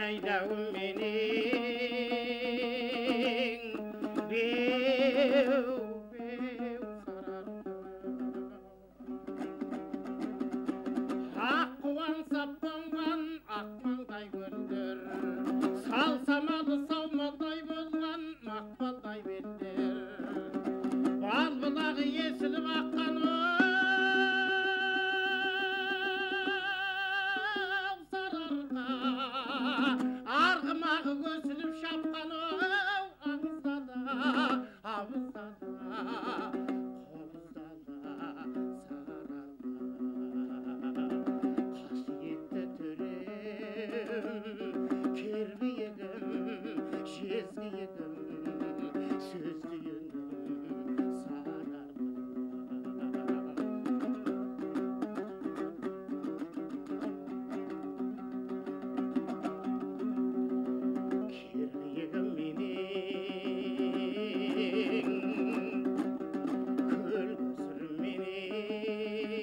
Жайлауым менің, беу, беу Сарыарқа. Ақ қуан сап қонған ақ маңдай көлдер, сал-самалы саумалдай болған мақпалдай белдер, бал бұлағы есіліп аққан оу Сарыарқа, арғымағы көсіліп шапқан оу аңыз дала, ауыз дала, қобыз дала, Сарыарқа. Қасиетті төрем, кер биігім, жез киігім, сөз түйінім, Сарыарқа. Кер биігім менің, көл көсірім менің,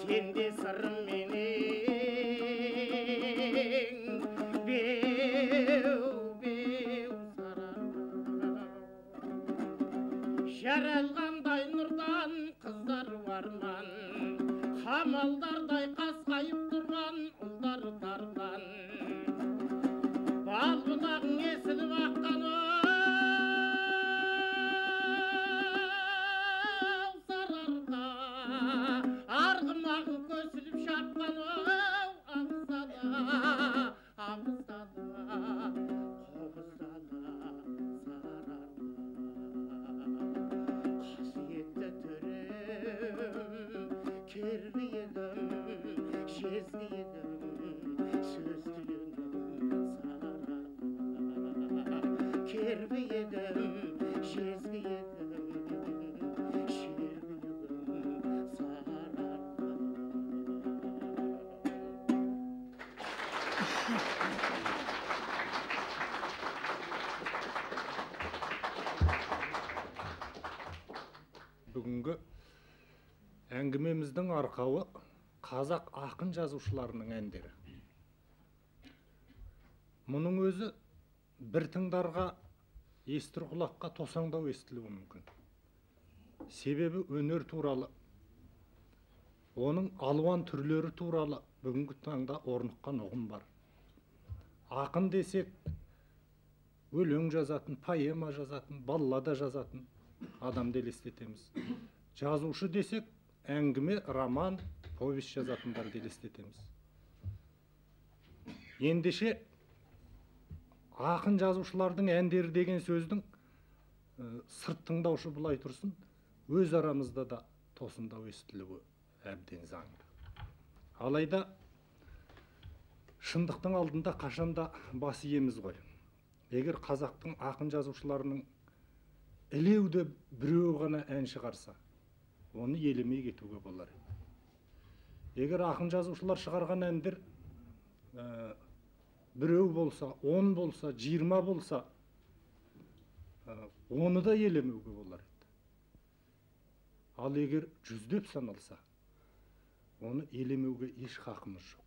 сенде сырым менің, беу, беу Сарыарқа. Жаралғандай нұрдан қыздар арман, қамалдардай қасқайып тұрған ұлдар тарлан, бал бұлағың есіліп аққан оу Сарыарқа, арғымағың көсіліп шапқан оу аңыз дала, ауыз дала, қобыз дала, Сарыарқа. Қасиетті төрем, кер биігім, жез киігім, сөз түйінім, Сарыарқа. Кер биігім, жез киігім, шер күйігім, Сарыарқа. Бүгінгі әңгімеміздің арқауы қазақ ақын жазушыларының әндері. Мұның өзі бір тыңдарға, естір құлаққа тосаңдау естілуі мүмкін. Себебі өнер туралы, оның алуан түрлері туралы бүгінгі таңда орныққан ұғым бар. Ақын десек, өлең жазатын, поэма жазатын, баллада жазатын адамды елестетеміз. Жазушы десек, әңгіме, роман, повесть жазатындарды елестетеміз. Ендеше, ақын жазушылардың әндері деген сөздің сырт тыңдаушы былай тұрсын, өз арамызда да тосындау естілуі әбден заңды. Алайда шындықтың алдында қашанда бас иеміз ғой. Егер қазақтың ақын жазушыларының ілеуді біреу ғана ән шығарса, оны елемей кетуге болар еді. Егер ақын жазушылар шығарған әндер біреу болса, 10 болса, 20 болса, оны да елемеуге болар еді. Ал егер жүздеп саналса, оны елемеуге еш хақымыз жоқ.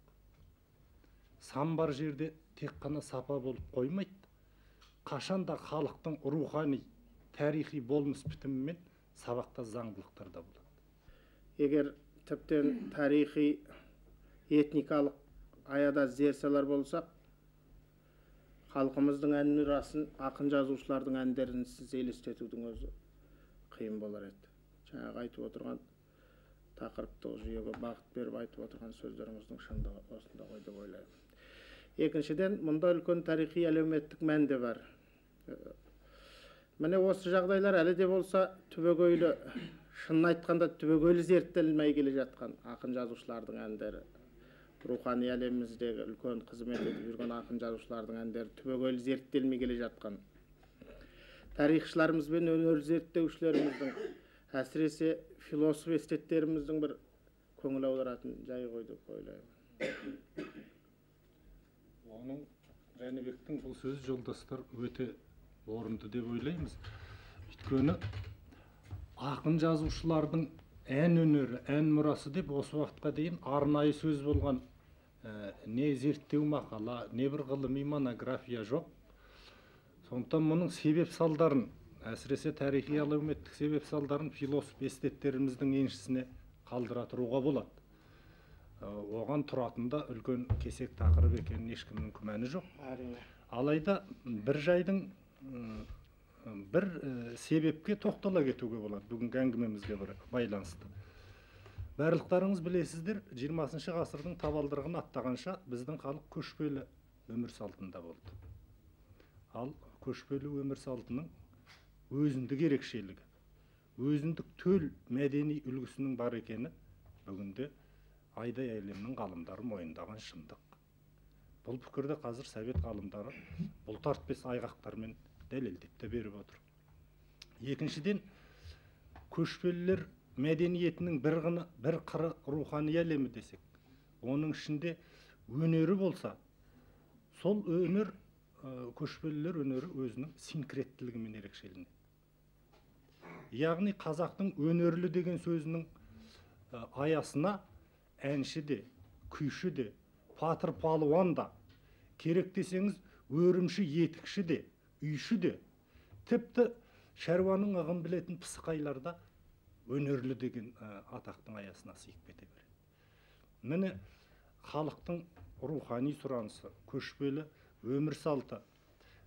Сан бар жерде тек қана сапа болып қоймайды. Қашанда халықтың рухани, тарихи болмыс бітімімен сабақта заңдылықтар да болады. Егер тіптен тарихи, этникалық аяда зер салар болсақ, халқымыздың ән мұрасын ақын жазушылардың әндерінсіз елестетудің өзі қиын болар еді. Жаңағы айтып отырған тақырыптық жүйеге бағыт беріп айтып отырған сөздеріңіздің шындығы осында ғой деп ойлаймын. Екіншіден, мұнда үлкен тарихи әлеуметтік мән де бар. Міне осы жағдайлар әлі де болса түбегейлі, шынын айтқанда түбегейлі зерттелмей келе жатқан ақын жазушылардың әндері, рухани әлеміміздегі үлкен қызмет етіп жүрген ақын жазушылардың әндері түбегейлі зерттелмей келе жатқан. Тарихшыларымыз бен өнер зерттеушілеріміздің, әсіресе философ эстеттеріміздің бір көңіл аударатын жайы ғой деп ойлаймын. Оның Жәнібектің бұл сөзі, жолдастар, өте орынды деп ойлаймыз. Өйткені ақын жазушылардың ән өнері, ән мұрасы деп осы уақытқа дейін арнайы сөз болған не зерттеу мақала, не бір ғылыми монография жоқ. Сондықтан мұның себеп салдарын, әсіресе тарихи әлеуметтік себеп салдарын философ эстеттеріміздің еншісіне қалдыра тұруға болады. Оған тұратын да үлкен кесек тақырып екенін ешкімнің күмәні жоқ. Әрине. Алайда бір жайдың бір себепке тоқтала кетуге болады бүгінгі әңгімемізге бір байланысты. Барлықтарыңыз білесіздер, 20 ғасырдың табалдырығын аттағанша біздің халық көшпелі өмір салтында болды. Ал көшпелі өмір салтының өзіндік ерекшелігі, өзіндік төл мәдени үлгісінің бар екені бүгінде айдай әлемнің ғалымдары мойындаған шындық. Бұл пікірді қазір совет ғалымдары бұлтартпес айғақтармен дәлелдеп те беріп отыр. Екіншіден, көшпелілер мәдениетінің бір қыры рухани әлемі десек, оның ішінде өнері болса, сол өнер, көшпелілер өнері өзінің синкреттілігімен ерекшеленеді. Яғни қазақтың өнерлі деген сөзінің аясына әнші де, күйші де, батыр палуан да, керек десеңіз өрімші етікші де, үйші де, тіпті шаруаның ығын білетін пысықайлар да өнерлі деген атақтың аясына сыйып кете береді. Міне халықтың рухани сұранысы, көшпелі өмір салты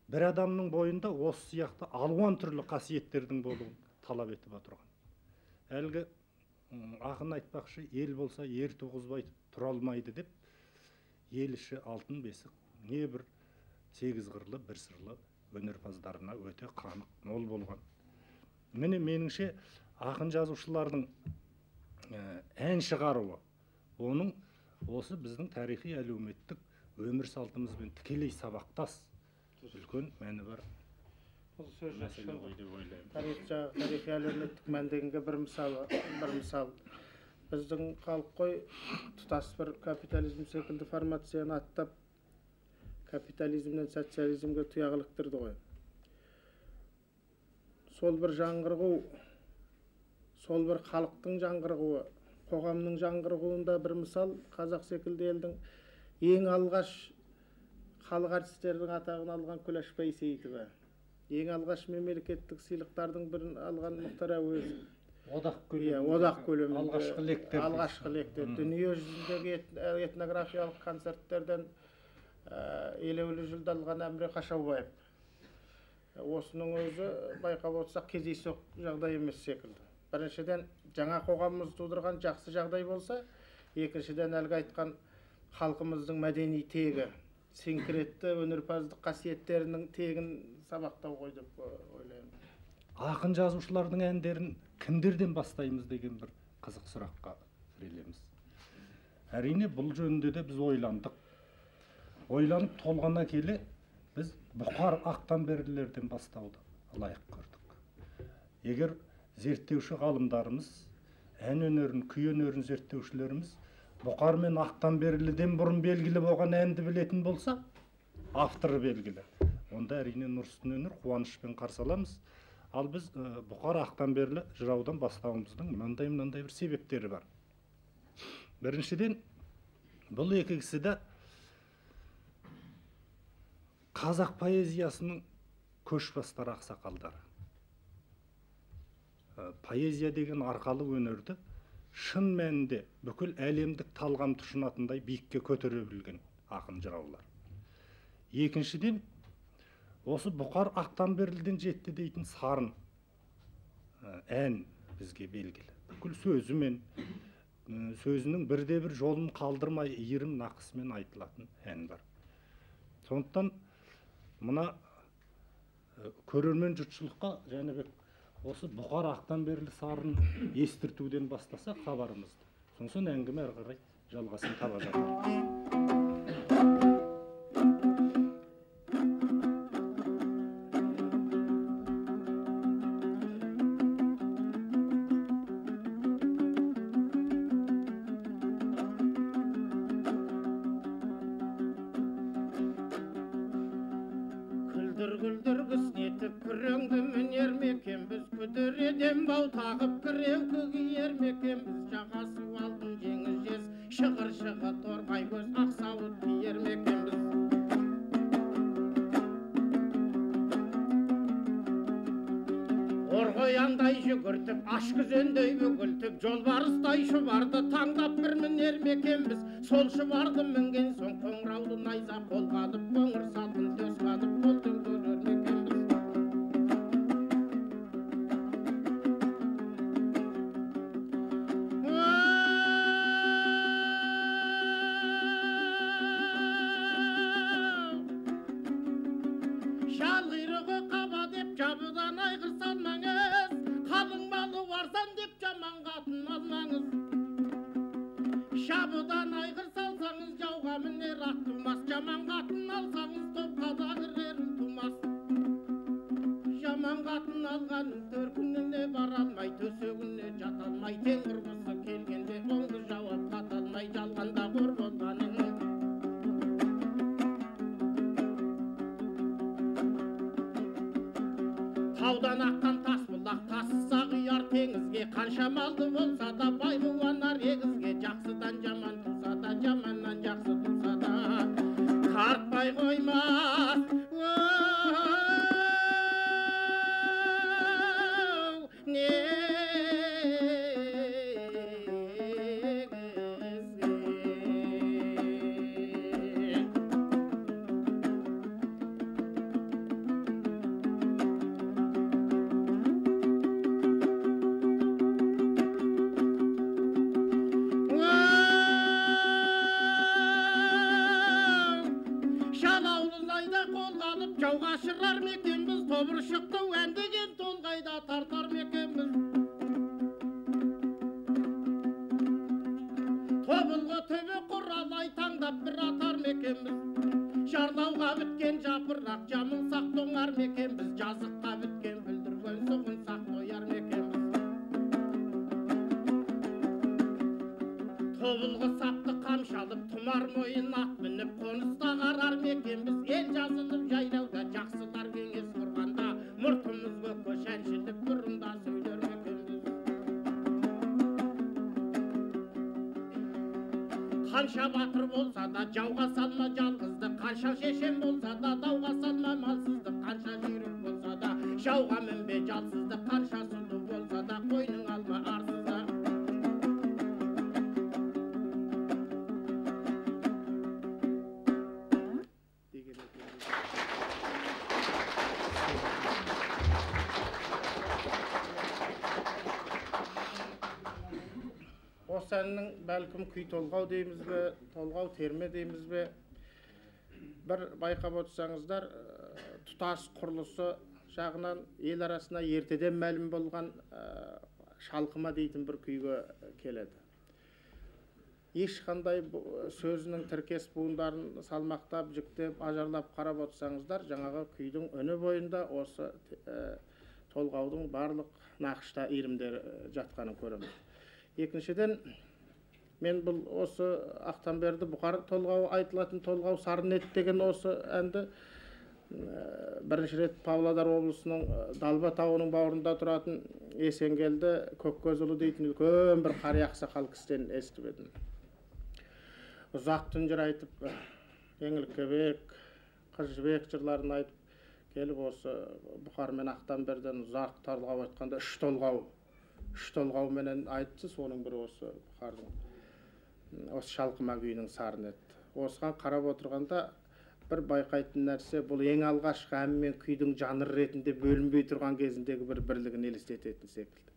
бір адамның бойында осы сияқты алуан түрлі қасиеттердің болуын талап етіп отырған. Әлгі ақын айтпақшы, ел болса ер туғызбай тұра алмайды деп, ел іші алтын бесік, не бір сегіз қырлы, бір сырлы өнерпаздарына өте қанық мол болған. Міне меніңше ақын жазушылардың ән шығаруы, оның осы біздің тарихи әлеуметтік өмір салтымызбен тікелей сабақтас үлкен мәні бар. Бұл сөз мәселе ғой деп ойлаймын. Тарихи әлеуметтік мән дегенге бір мысал. Біздің халық қой тұтас бір капитализм секілді формацияны аттап, капитализмнен социализмге тұяқ іліктірді ғой. Сол бір жаңғырғу, сол бір халықтың жаңғырғуы, қоғамның жаңғырғуында бір мысал, қазақ секілді елдің ең алғаш халық артистердің атағын алған Күләш Байсейітова, ең алғаш мемлекеттік сыйлықтардың бірін алған Мұхтар Әуезов. Одақ көлемінде, одақ көлемінде, алғашқы лектер. Алғашқы лектер. Дүние жүзіндегі этнографиялық концерттерден елеулі жүлде алған Әміре Қашаубаев. Осының өзі байқап отырсақ кездейсоқ жағдай емес секілді. Біріншіден, жаңа қоғамымыз тудырған жақсы жағдай болса, екіншіден әлгі айтқан халқымыздың мәдени тегі, синкретті өнерпаздық қасиеттерінің тегін сабақтау ғой деп ойлаймын. Ақын жазушылардың әндерін кімдерден бастаймыз деген бір қызық сұраққа тірелеміз. Әрине, бұл жөнінде де біз ойландық. Ойланып толғана келе біз Бұқар Ақтамберлілерден бастауды лайық көрдік. Егер зерттеуші ғалымдарымыз, ән өнерін, күй өнерін зерттеушілеріміз Бұқар мен Ақтамберліден бұрын белгілі болған әнді білетін болса, авторы белгілі. Онда әрине нұр үстіне өнер қуанышпен қарсы аламыз. Ал біз Бұқар Ақтамберлі жыраудан бастауымыздың мынандай бір себептері бар. Біріншіден, бұл екі кісі де қазақ поэзиясының көшбастар ақсақалдары. Поэзия деген арқалы өнерді шын мәнінде бүкіл әлемдік талғам тұшынатындай биікке көтере білген ақын жыраулар. Екіншіден, осы Бұқар Ақтамберліден жетті дейтін сарын ән бізге белгілі. Бүкіл сөзімен, сөзінің бірде бір жолын қалдырмай иірім нақысымен айтылатын ән бар. Сондықтан мына көрермен жұртшылыққа Жәнібек осы Бұқар Ақтамберлі сарын естіртуден бастасақ хабарымызды. Сосын әңгіме әрі қарай жалғасын таба жатар. Күлдір-күлдір кісінетіп күреңді мінер мекенбіз, күдіреден бау тағып кіреукі киер мекенбіз, жағасы алтын жеңі жез, Шығыр-шығы торғай көз ақ сауыт киер ме екенбіз? Орғояндай жүгіртіп, аш күзендей бүгілтіп, жолбарыстай шұбарды таңдап бір мінер ме екенбіз? Сол шұбарды мінген соң қоңырауды найза қолға алып, қоңыр салқын төс қадып, қол төңкерер ме екенбіз? Шал құйрығы қаба деп жабыдан айғыр салмаңыз, қалың малы арзан деп жаман қатын алмаңыз. Жабыдан айғыр салсаңыз жауға мінер ат тумас, жаман қатын алсаңыз топқа да кірер тумас. Жаман қатын алғанның төркініне бара алмай, төсегіне жата алмай, тең құрбысы келгенде оңды жауап қата алмай, жалғанда қор болғаның. Таудан аққан тас бұлақ тасыса құяр теңізге, қанша малды болса да бай қуанар егізге. Жақсыдан жаман туса да, жаманнан жақсы туса да, тартпай қоймас. Негізге. Шалаулы қолға алып жауға шырар ма екенбіз? Тобыр шықты ән деген толғайда тартар ма екенбіз? Тобылғы түбі құралай таңдап бір атар ма екенбіз? Жарлауға біткен жапырақ жамылсақ тоңар ма екенбіз? Жазыққа біткен бүлдірген сұғынсақ тояр ма екенбіз? Тобылғы сапты қамшы алып, тұмар мойын ат мініп, қоныста қарар ма екенбіз? Ел жазылып жайлауда жақсылар кеңес құрғанда, мұртымыз көкке шәншіліп бұрында сөйлер ме екенбіз? Қанша батыр болса да жауға салма жалғызды, қанша шешен болса да дауға салма малсызды, қанша жүйрік болса да жауға мінбе жалсызды, қанша сұлу болса да қойның алма арсызды. Деген екен. Осы әннің бәлкім күй толғау дейміз бе, толғау терме дейміз бе, бір байқап отырсаңыздар, тұтас құрылысы жағынан ел арасына ертеден мәлім болған шалқыма дейтін бір күйге келеді. Ешқандай сөзінің тіркес буындарын салмақтап, жіктеп, ажарлап қарап отырсаңыздар, жаңағы күйдің үні бойында осы толғаудың барлық нақышта иірімдері жатқанын көреміз. Екіншіден, мен бұл осы Ақтанберді Бұқар толғауы айтылатын толғау сарын ет деген осы әнді бірінші рет Павлодар облысының Далба тауының бауырында тұратын Есенгелді Көккөзұлы дейтін үлкен бір қария ақсақал кісіден естіп едім. Ұзақ түн жыр айтып, Еңлік Кебек, Қыз Жібек жырларын айтып келіп, осы Бұқар мен Ақтанберден ұзақ толғау айтқанда үш толғауменен айтты, соның бірі осы Бұқардың осы шалқыма күйінің сарыны еді. Осыған қарап отырғанда бір байқайтын нәрсе, бұл ең алғашқы ән мен күйдің жанр ретінде бөлінбей тұрған кезіндегі бір бірлігін елестететін секілді.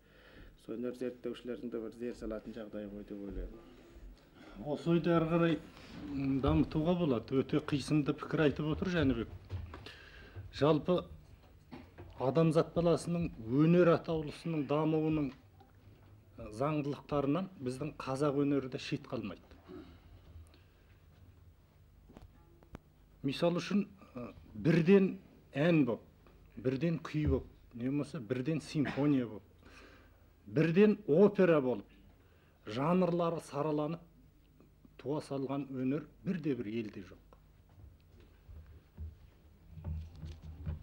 Сол өнер зерттеушілердің де бір зер салатын жағдайы ғой деп ойлаймын. Осы ойды әрі қарай дамытуға болады. Өте қисынды пікір айтып отыр Жәнібек. Жалпы адамзат баласының өнер атаулысының дамуының заңдылықтарынан біздің қазақ өнері де шет қалмайды. Мысал үшін, бірден ән боп, бірден күй боп, не болмаса бірден симфония боп, бірден опера болып, жанрлары сараланып туа салған өнер бірде бір елде жоқ.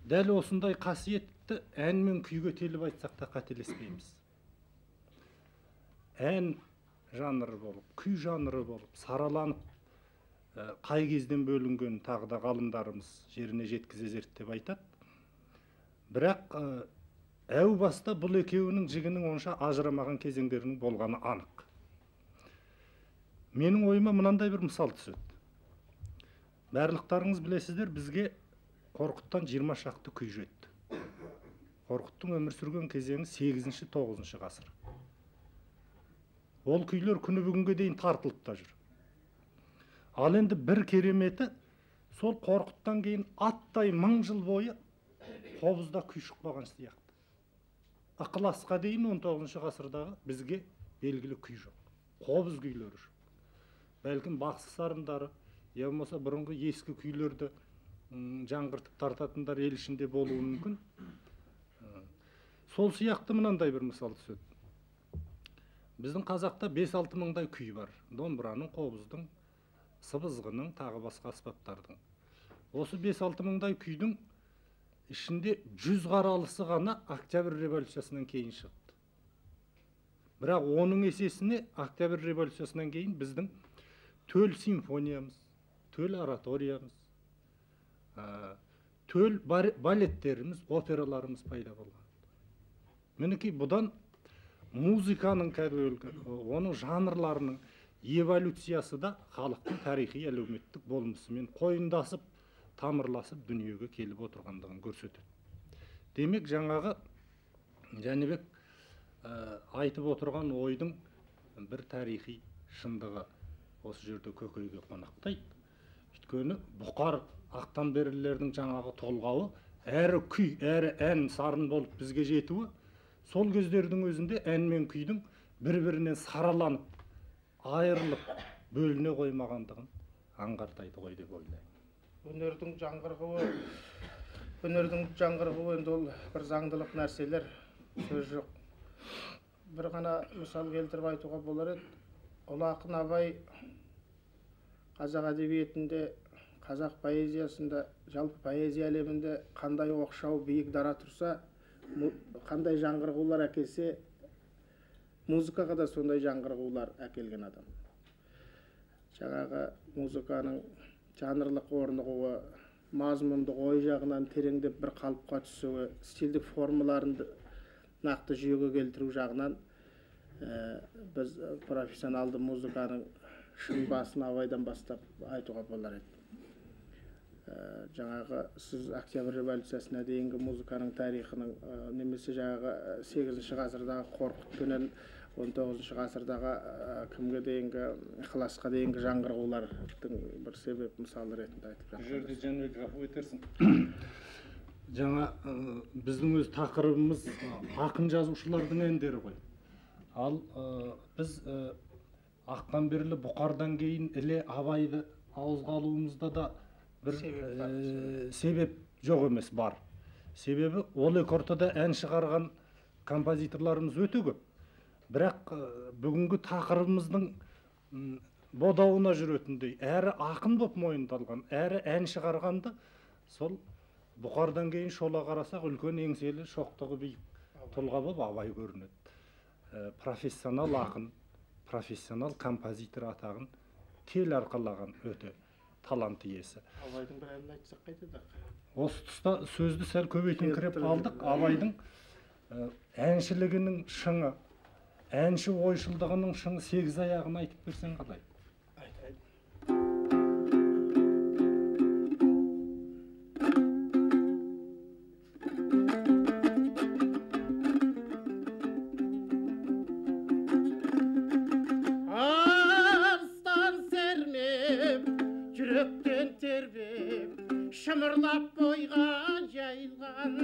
Дәл осындай қасиетті ән мен күйге теліп айтсақ та қателеспейміз. Ән жанры болып, күй жанры болып сараланып, қай кезден бөлінгенін тағы да ғалымдарымыз жеріне жеткізе зерттеп айтады. Бірақ әу баста бұл екеуінің жігінің онша ажырамаған кезеңдерінің болғаны анық. Менің ойыма мынандай бір мысал түседі. Барлықтарыңыз білесіздер, бізге Қорқыттан 20 шақты күй жетті. Қорқыттың өмір сүрген кезеңі 8-9 ғасыр. Ол күйлер күні бүгінге дейін тартылып та жүр. Ал енді бір кереметі, сол Қорқыттан кейін аттай 1000 жыл бойы қобызда күй шықпаған сияқты. Ықыласқа дейін 19 ғасырдағы бізге белгілі күй жоқ. Қобыз күйлері жоқ. Бәлкім бақсы сарындары, я болмаса бұрынғы ескі күйлерді жаңғыртып тартатындар ел ішінде болуы мүмкін. Сол сияқты мынандай бір мысал түседі. Біздің қазақта 5-6 мыңдай күй бар. Домбыраның, қобыздың, сыбызғының, тағы басқа аспаптардың. Осы 5-6 мыңдай күйдің ішінде 100 қаралысы ғана Октябрь революциясынан кейін шықты. Бірақ оның есесіне Октябрь революциясынан кейін біздің төл симфониямыз, төл ораториямыз, төл балеттеріміз, операларымыз пайда болған. Мінекей, бұдан музыканың кәдімгі оның жанрларының эволюциясы да халықтың тарихи әлеуметтік болмысымен қойындасып, тамырласып дүниеге келіп отырғандығын көрсетеді. Демек, жаңағы Жәнібек айтып отырған ойдың бір тарихи шындығы осы жерде көкейге қонақтайды. Өйткені Бұқар ақтанберлілердің жаңағы толғауы әрі күй, әрі ән сарын болып бізге жетуі, сол кездердің өзінде ән мен күйдің бір-бірінен сараланып, айырылып, бөліне қоймағандығын аңғартайды ғой деп ойлаймын. Өнердің жаңғырғуы енді ол бір заңдылық нәрселер, сөз жоқ. Бір ғана мысал келтіріп айтуға болар еді. Ұлы ақын Абай қазақ әдебиетінде, қазақ поэзиясында, жалпы поэзия әлемінде қандай оқшау биік дара тұрса, қандай жаңғырғулар әкелсе, музыкаға да сондай жаңғырғулар әкелген адам. Жаңағы музыканың жанрлық орнығуы, мазмұндық ой жағынан тереңдеп бір қалыпқа түсуі, стильдік формаларын нақты жүйеге келтіру жағынан біз профессионалды музыканың шын басын Абайдан бастап айтуға болар еді. Жаңағы сіз Октябрь революциясына дейінгі музыканың тарихының, немесе жаңағы 8 ғасырдағы Қорқыт пенен 19 ғасырдағы кімге дейінгі, Ықыласқа дейінгі жаңғырғулардың бір себеп мысалы ретінде айтып жатыр. Бұл жерде Жәнібек, ғафу етерсің. Жаңа біздің өз тақырыбымыз ақын жазушылардың әндері ғой. Ал біз Ақтанберлі Бұқардан кейін іле Абайды ауызға алуымызда да бір себеп жоқ емес, бар. Себебі ол екі ортада ән шығарған композиторларымыз өте көп. Бірақ бүгінгі тақырыбымыздың бодауына жүретіндей, әрі ақын боп мойындалған, әрі ән шығарғанды сол Бұқардан кейін шола қарасақ үлкен еңселі, шоқтығы биік тұлға болып Абай көрінеді. Профессионал ақын, профессионал композитор атағын тел арқалаған өте талант иесі. Абайдың бір әнін айтсақ қайтеді? Осы тұста сөзді сәл көбейтіңкіреп алдық. Абайдың әншілігінің шыңы, әнші ойшылдығының шыңы 8 аяғын айтып берсең қалай? Айтайын. Арыстан сермеп, жүректен тербеп, шымырлап бойға жайылған,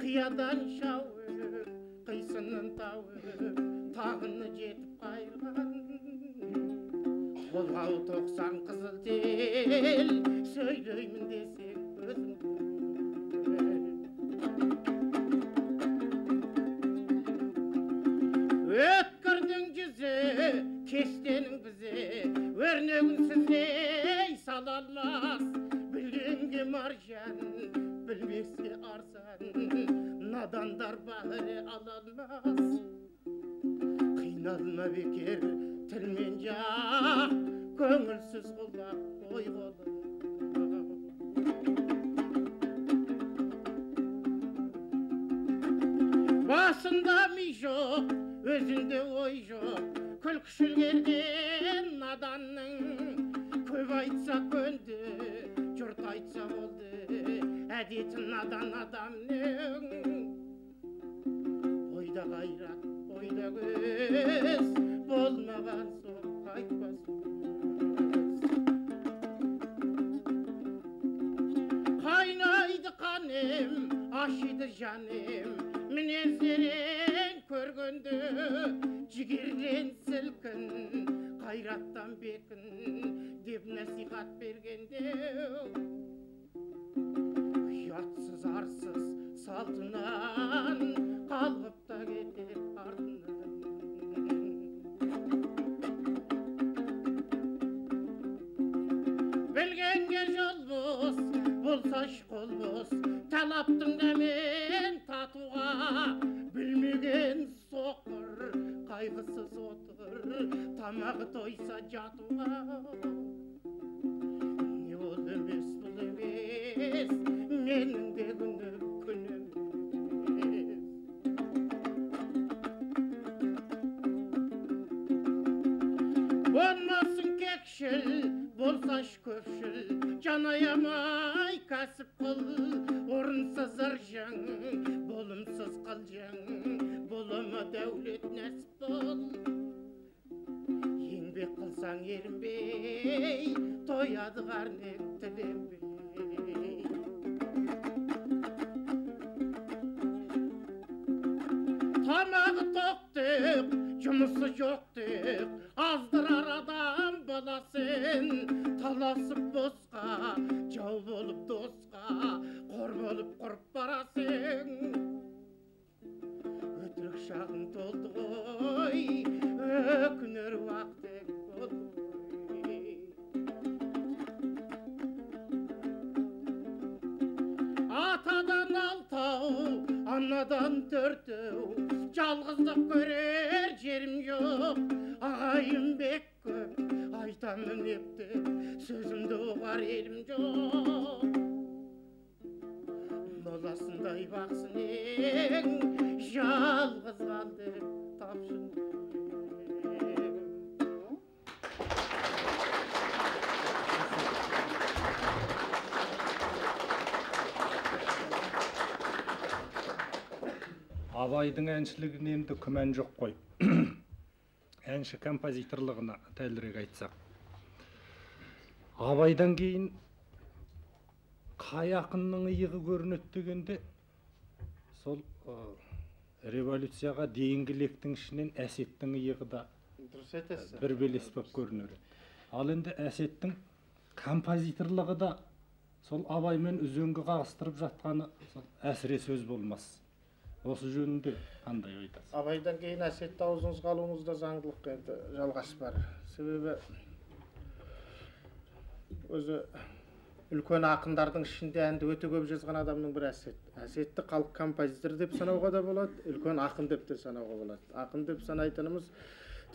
қиядан шауып, қисынын тауып, тағыны жетіп қайырған. Толғау 90 қызыл тел, сөйлеймін десең өзің біл. Өткірдің жүзі, кештенің бізі, өрнегін сіздей сала алмас. Білгенге маржан, білмеске арзан, надандар бәрі ала алмас. Қиналма бекер тілмен жақ, көңілсіз құлақ ой қолы. Басында ми жоқ, өзінде ой жоқ, күлкішіл келген наданның. Көп айтса көнді, жұрт айтса болды, әдеті надан адамның. Ойда қайрат, ойда көз, болмаған соң айтпа сөз. Қайнайды қаным, ашиды жаным, мінездерін көргенде жігерден сілкін, қайраттан бекін деп насихат бергенде. Ұятсыз, арсыз салтынан қалғып та кетер артынан. Білгенге жол бос, болсаш қол бос, талаптың дәмен татуға. Білмеген соқыр, қайғысыз отыр, тамағы тойса жатуға. Не ол емес, бұл емес, менің де күнім күн емес. Болмасын кекшіл, болсаш көпшіл, жан аямай кәсіп қыл. Орынсыз ыржаң, болымсыз қылжаң, болымы дәулет нәсіп бол. Еңбек қылсаң ерінбей, тояды қарның тіленбей. Тамағы тоқтық, жұмысы жоқтық, аздырар адам баласын. Таласып босқа, жау болып досқа, қор болып құрып барасың. Өтірік шағың толды ғой, өкінер уақытың болды ғой. Атадан алтау, анадан төртеу, жалғыздық көрер жерім жоқ. Ағайын бек көп, айтамын ептеп, сөзімді ұғар елім жоқ. Моласындай бақсын ең, жалғыз қалды тапшын. Абайдың әншілігіне енді күмән жоқ қой. Әнші композиторлығына дәлірек айтсақ. Абайдан кейін қай ақынның иығы көрінеді дегенде, сол революцияға дейінгі лектің ішінен Әсеттің иығы да дұрыс айтасыз, бір белес болып көрінер. Ал енді Әсеттің композиторлығы да сол Абаймен үзеңгі қағыстырып жатқаны сол әсіре сөз болмас. Осы жөнінде қандай ойдасыз? Абайдан кейін Әсетті аузыңызға алуыңызда заңдылық енді жалғас бар. Себебі өзі үлкен ақындардың ішінде әнді өте көп жазған адамның бірі Әсет. Әсетті халық композитор деп санауға да болады, үлкен ақын деп те санауға болады. Ақын деп санайтынымыз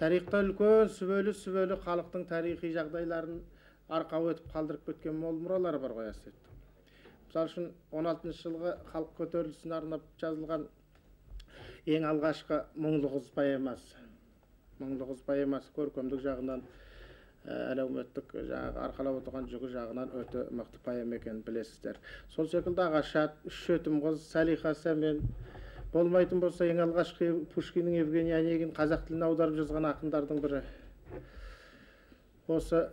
тарихта үлкен сүбелі-сүбелі халықтың тарихи жағдайларын арқау етіп қалдырып кеткен мол мұралары бар ғой Әсеттің. Мысалы үшін 16 жылғы халық көтерілісіне арнап жазылған ең алғашқы Мұңлы қыз поэмасы. Мұңлы қыз поэмасы көркемдік жағынан, әлеуметтік жаңағы арқалап отырған жүгі жағынан өте мықты поэма екенін білесіздер. Сол секілді Ағашат, Үш жетім қыз, Салиха Сәмен болмайтын болса, ең алғашқы Пушкиннің Евгений Онегин қазақ тіліне аударып жазған ақындардың бірі. Осы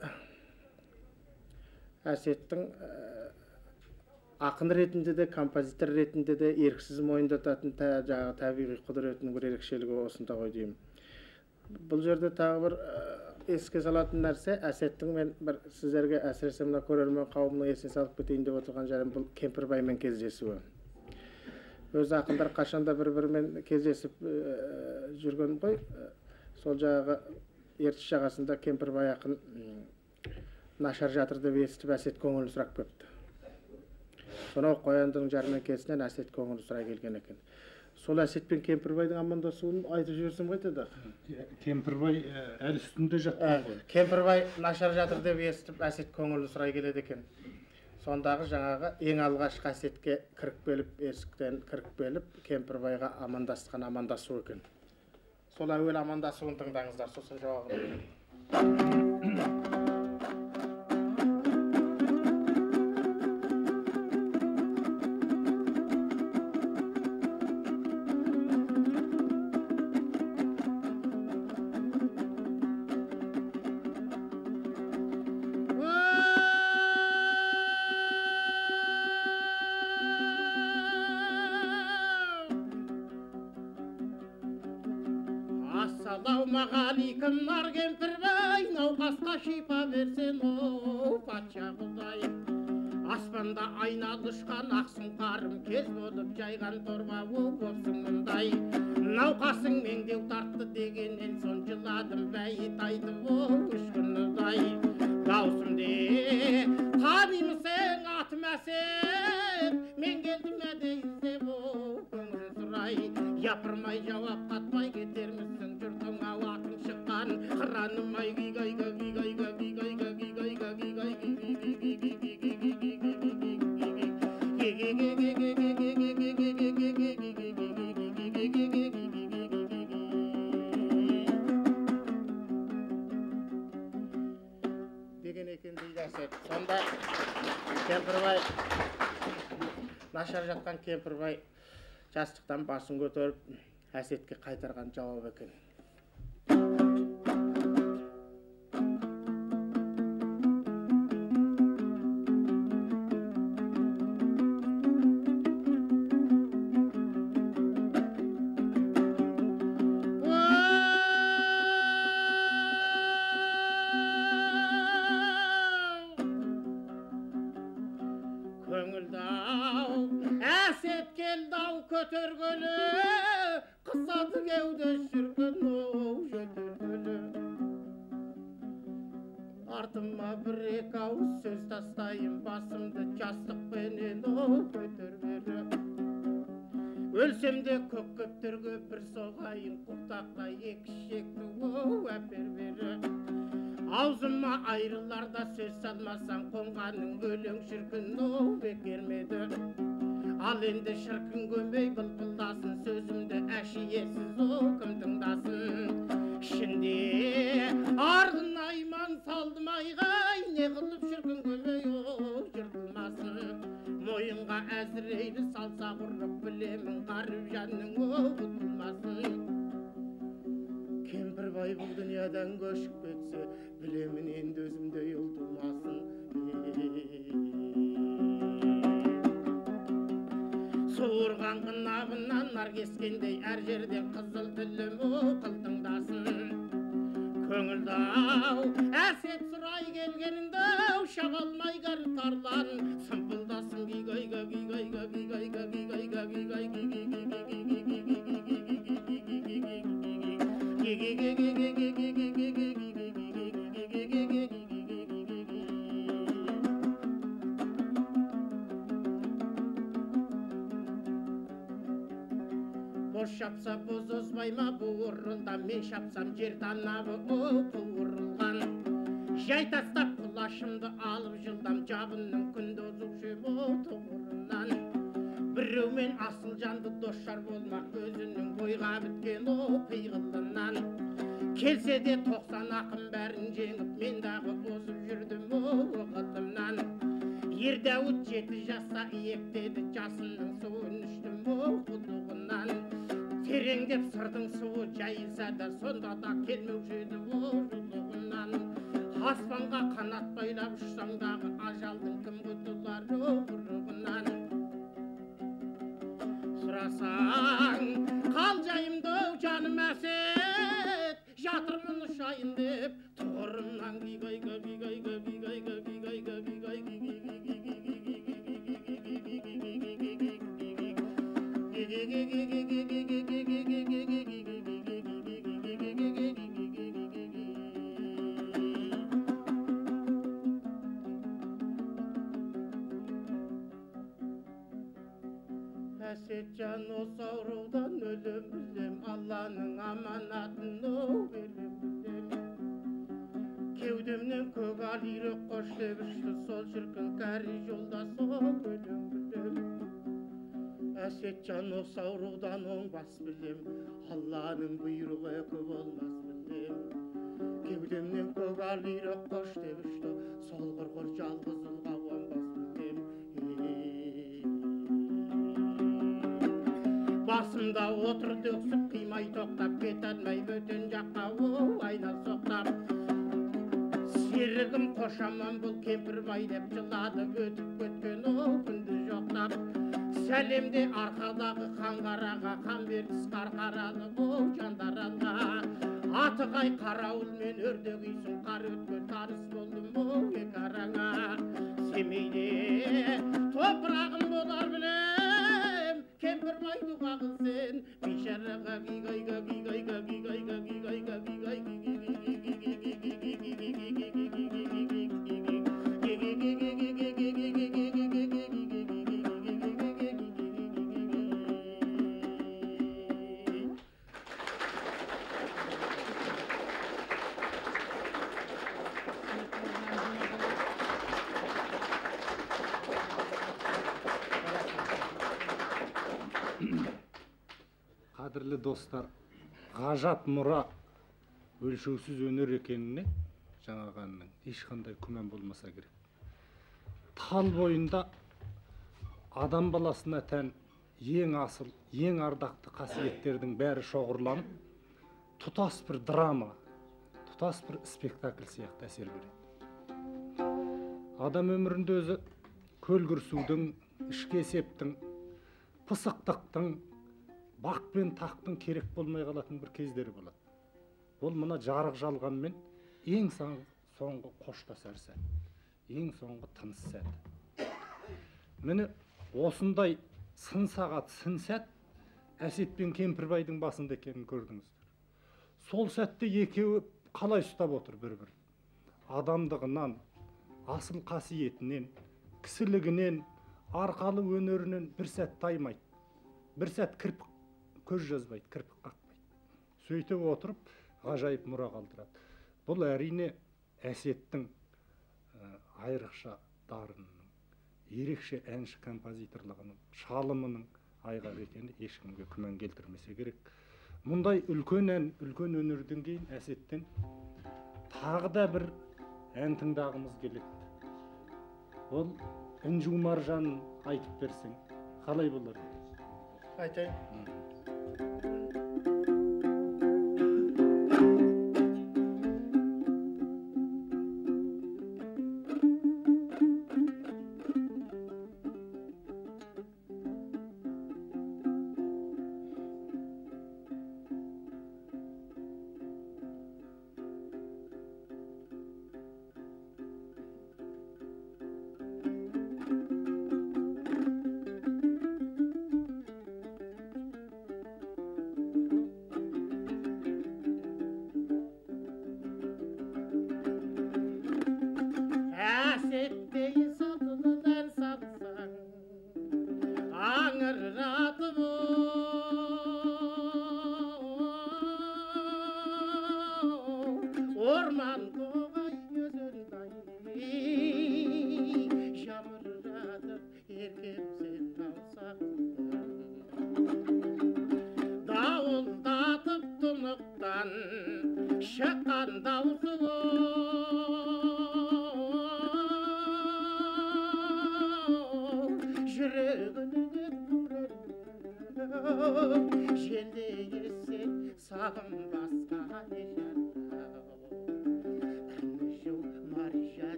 Әсеттің ақын ретінде де, композитор ретінде де еріксіз мойындататын жаңағы табиғи құдіретінің бір ерекшелігі осында ғой деймін. Бұл жерде тағы бір еске салатын нәрсе, Әсеттің мен бір сіздерге әсіресе мына көрермен қауымның есіне салып кетейін деп отырған жерім бұл Кемпірбаймен кездесуі. Өз ақындар қашанда бір-бірімен кездесіп жүрген ғой. Сол жаңағы Ертіс жағасында Кемпірбай ақын нашар жатыр деп естіп, Әсет көңілін сұрап кепті. Сонау Қояндының жәрмеңкесінен Әсет көңілін сұрай келген екен. Сол Әсет пен Кемпірбайдың амандасуын айтып жіберсем қайтеді? Кемпірбай әлі үстінде жатқан ғой. Кемпірбай нашар жатыр деп естіп, Әсет көңілін сұрай келеді екен. Сондағы жаңағы ең алғашқы Әсетке кіріп келіп, есіктен кіріп келіп, Кемпірбайға амандасқан амандасу екен. Сол әуелі амандасуын тыңдаңыздар, сосын жауабын айтамын. Ассалаумағалейкум, нар Кемпірбай, науқасқа шипа берсен, о, патша құдай. Аспанда айналып ұшқан ақ сұңқарым, кез болып жайған торба, о, болсын мұндай. Науқасың меңдеу тартты дегеннен соң жыладым, бәйіт айтып, о, үш күн ұзай. Даусымды танимысың, атым Әсет, мен келдім әдейі іздеп, о, көңіл сұрай. Япырмай жауап қатпай кетермісің, жұртың атың шыққан қыраным ай, гигайга гигайга гигайга гигайга гигай деген екен дейді Әсет. Сонда Кемпірбай, нашар жатқан Кемпірбай жастықтан басын көтеріп, Әсетке қайтарған жауап екен. Көңілді ау, Әсет келді ау көтергелі, қысады кеуде шіркін, оу, жөтелгелі. Артыма бір екі ауыз сөз тастайын, басымды жастықпенен, оу, көтергелі. Өлсем де көк көптерге бір соғайын, құлтақта екі шекті, оу, әпер бері. Аузыма айрыларда сөз салмасаң, қонғаның өлең шіркін, оу, бекермеді. Ал енді шіркін көмей былбылдасын, сөзімді әшиесіз, оу, кім тыңдасын. Ішінде арғын айман салдым айғай, не қылып шіркін көмей, оу, жыртылмасын. Мойынға Әзірейлі салса құрық, білемін ғаріп жанның, оу, құтылмасын. Кемпірбай бұл дүниядан көшіп кетсе, білемін енді өзімдей ұл тумасын. Суырған қынабынан нар кескендей, әр жерден қызыл тілім, о, қылтыңдасын. Көңілді ау, Әсет сұрай келгенінде, ау, шаба алмай кәрі тарлан, сымпылдасын гигайга гигайга гигайга гигайга гигай Боз шапса боз озбай ма буырылда, мен шапсам жер танабы, о, қуырылған. Жай тастап құлашымды алып жылдам, жабынның күнді озушы, о, тұғырынан. Біреумен асыл жанды дос-жар болмақ, өзінің бойға біткен, о, пиғылынан. Келсе де 90 ақын бәрін жеңіп, мен дағы озып жүрдім, о, ғылымнан. Ер Дәуіт 7 жаста иектеді, жасының суын іштім, о, құдығынан. Тереңдеп сырдың суы жайылса да, сонда да келмеуші еді, о, жұлығынан. Аспанға қанат байлап ұшсаң дағы, ажалдың кім құтылар, о, құрығынан. Сұрасаң, қал жайымды, жаным Әсет, жатырмын ұшайын деп, тұғырымнан гигайга гигайга гигайга гигайга гигай Әсетжан осы аурудан Алланың аманатын оу беріп білем. Кеудемнен көк ал үйрек қош деп ұшты, сол шіркін кәрі жолдас оу өлең білем. Әсетжан осы аурудан оңбас білем, Алланың бұйрығы екі болмас білем. Кеудемнен көк ал үйрек қош деп ұшты, сол құрғыр жалғыз ұлға қонбас білем. Басымда отырды өксіп, қимай тоқтап, кете алмай бөтен жаққа оу айнал соқтап. Серігім қошаман бұл Кемпірбай деп жылады, өтіп кеткен оу күнді жоқтап. Сәлемде арқадағы Қанғараға, Қанбердіс Қарқаралы оу Жандаралға. Атығай қарауыл мен өрдек үйсін қар өткен таныс болдым оу екі араңа. Семейде топырағым болар білем, Кемпірбай дұға қыл сен, бейшараға гигайга гигайга гигайга гигайга гигай. Қадірлі достар, ғажап мұра өлшеусіз өнер екеніне жаңағы әннің ешқандай күмән болмаса керек. Тал бойында адам баласына тән ең асыл, ең ардақты қасиеттердің бәрі шоғырланып, тұтас бір драма, тұтас бір спектакль сияқты әсер береді. Адам өмірінде өзі көлгірсудің, ішкі есептің, пысықтықтың, бақ пен тақтың керек болмай қалатын бір кездері болады. Ол мына жарық жалғанмен ең соңғы қоштасар сәт, ең соңғы тыныс сәт. Міне осындай сын сағат, сын сәт Әсет пен Кемпірбайдың басында екенін көрдіңіздер. Сол сәтте екеуі қалай ұстап отыр бір-бірін? Адамдығынан, асыл қасиетінен, кісілігінен, арқалы өнерінен бір сәт таймайды. Бір сәт кірпік көз жазбайды, кірпік қақпайды. Сөйтіп отырып, ғажайып мұра қалдырады. Бұл әрине Әсеттің айрықша дарынының, ерекше әнші композиторлығының, шалымының айғағы екені ешкімге күмән келтірмесе керек. Мұндай үлкен ән, үлкен өнерден кейін Әсеттен тағы да бір ән тыңдағымыз келеді. Ол Інжу маржанын айтып берсең, қалай болар? Айтайын.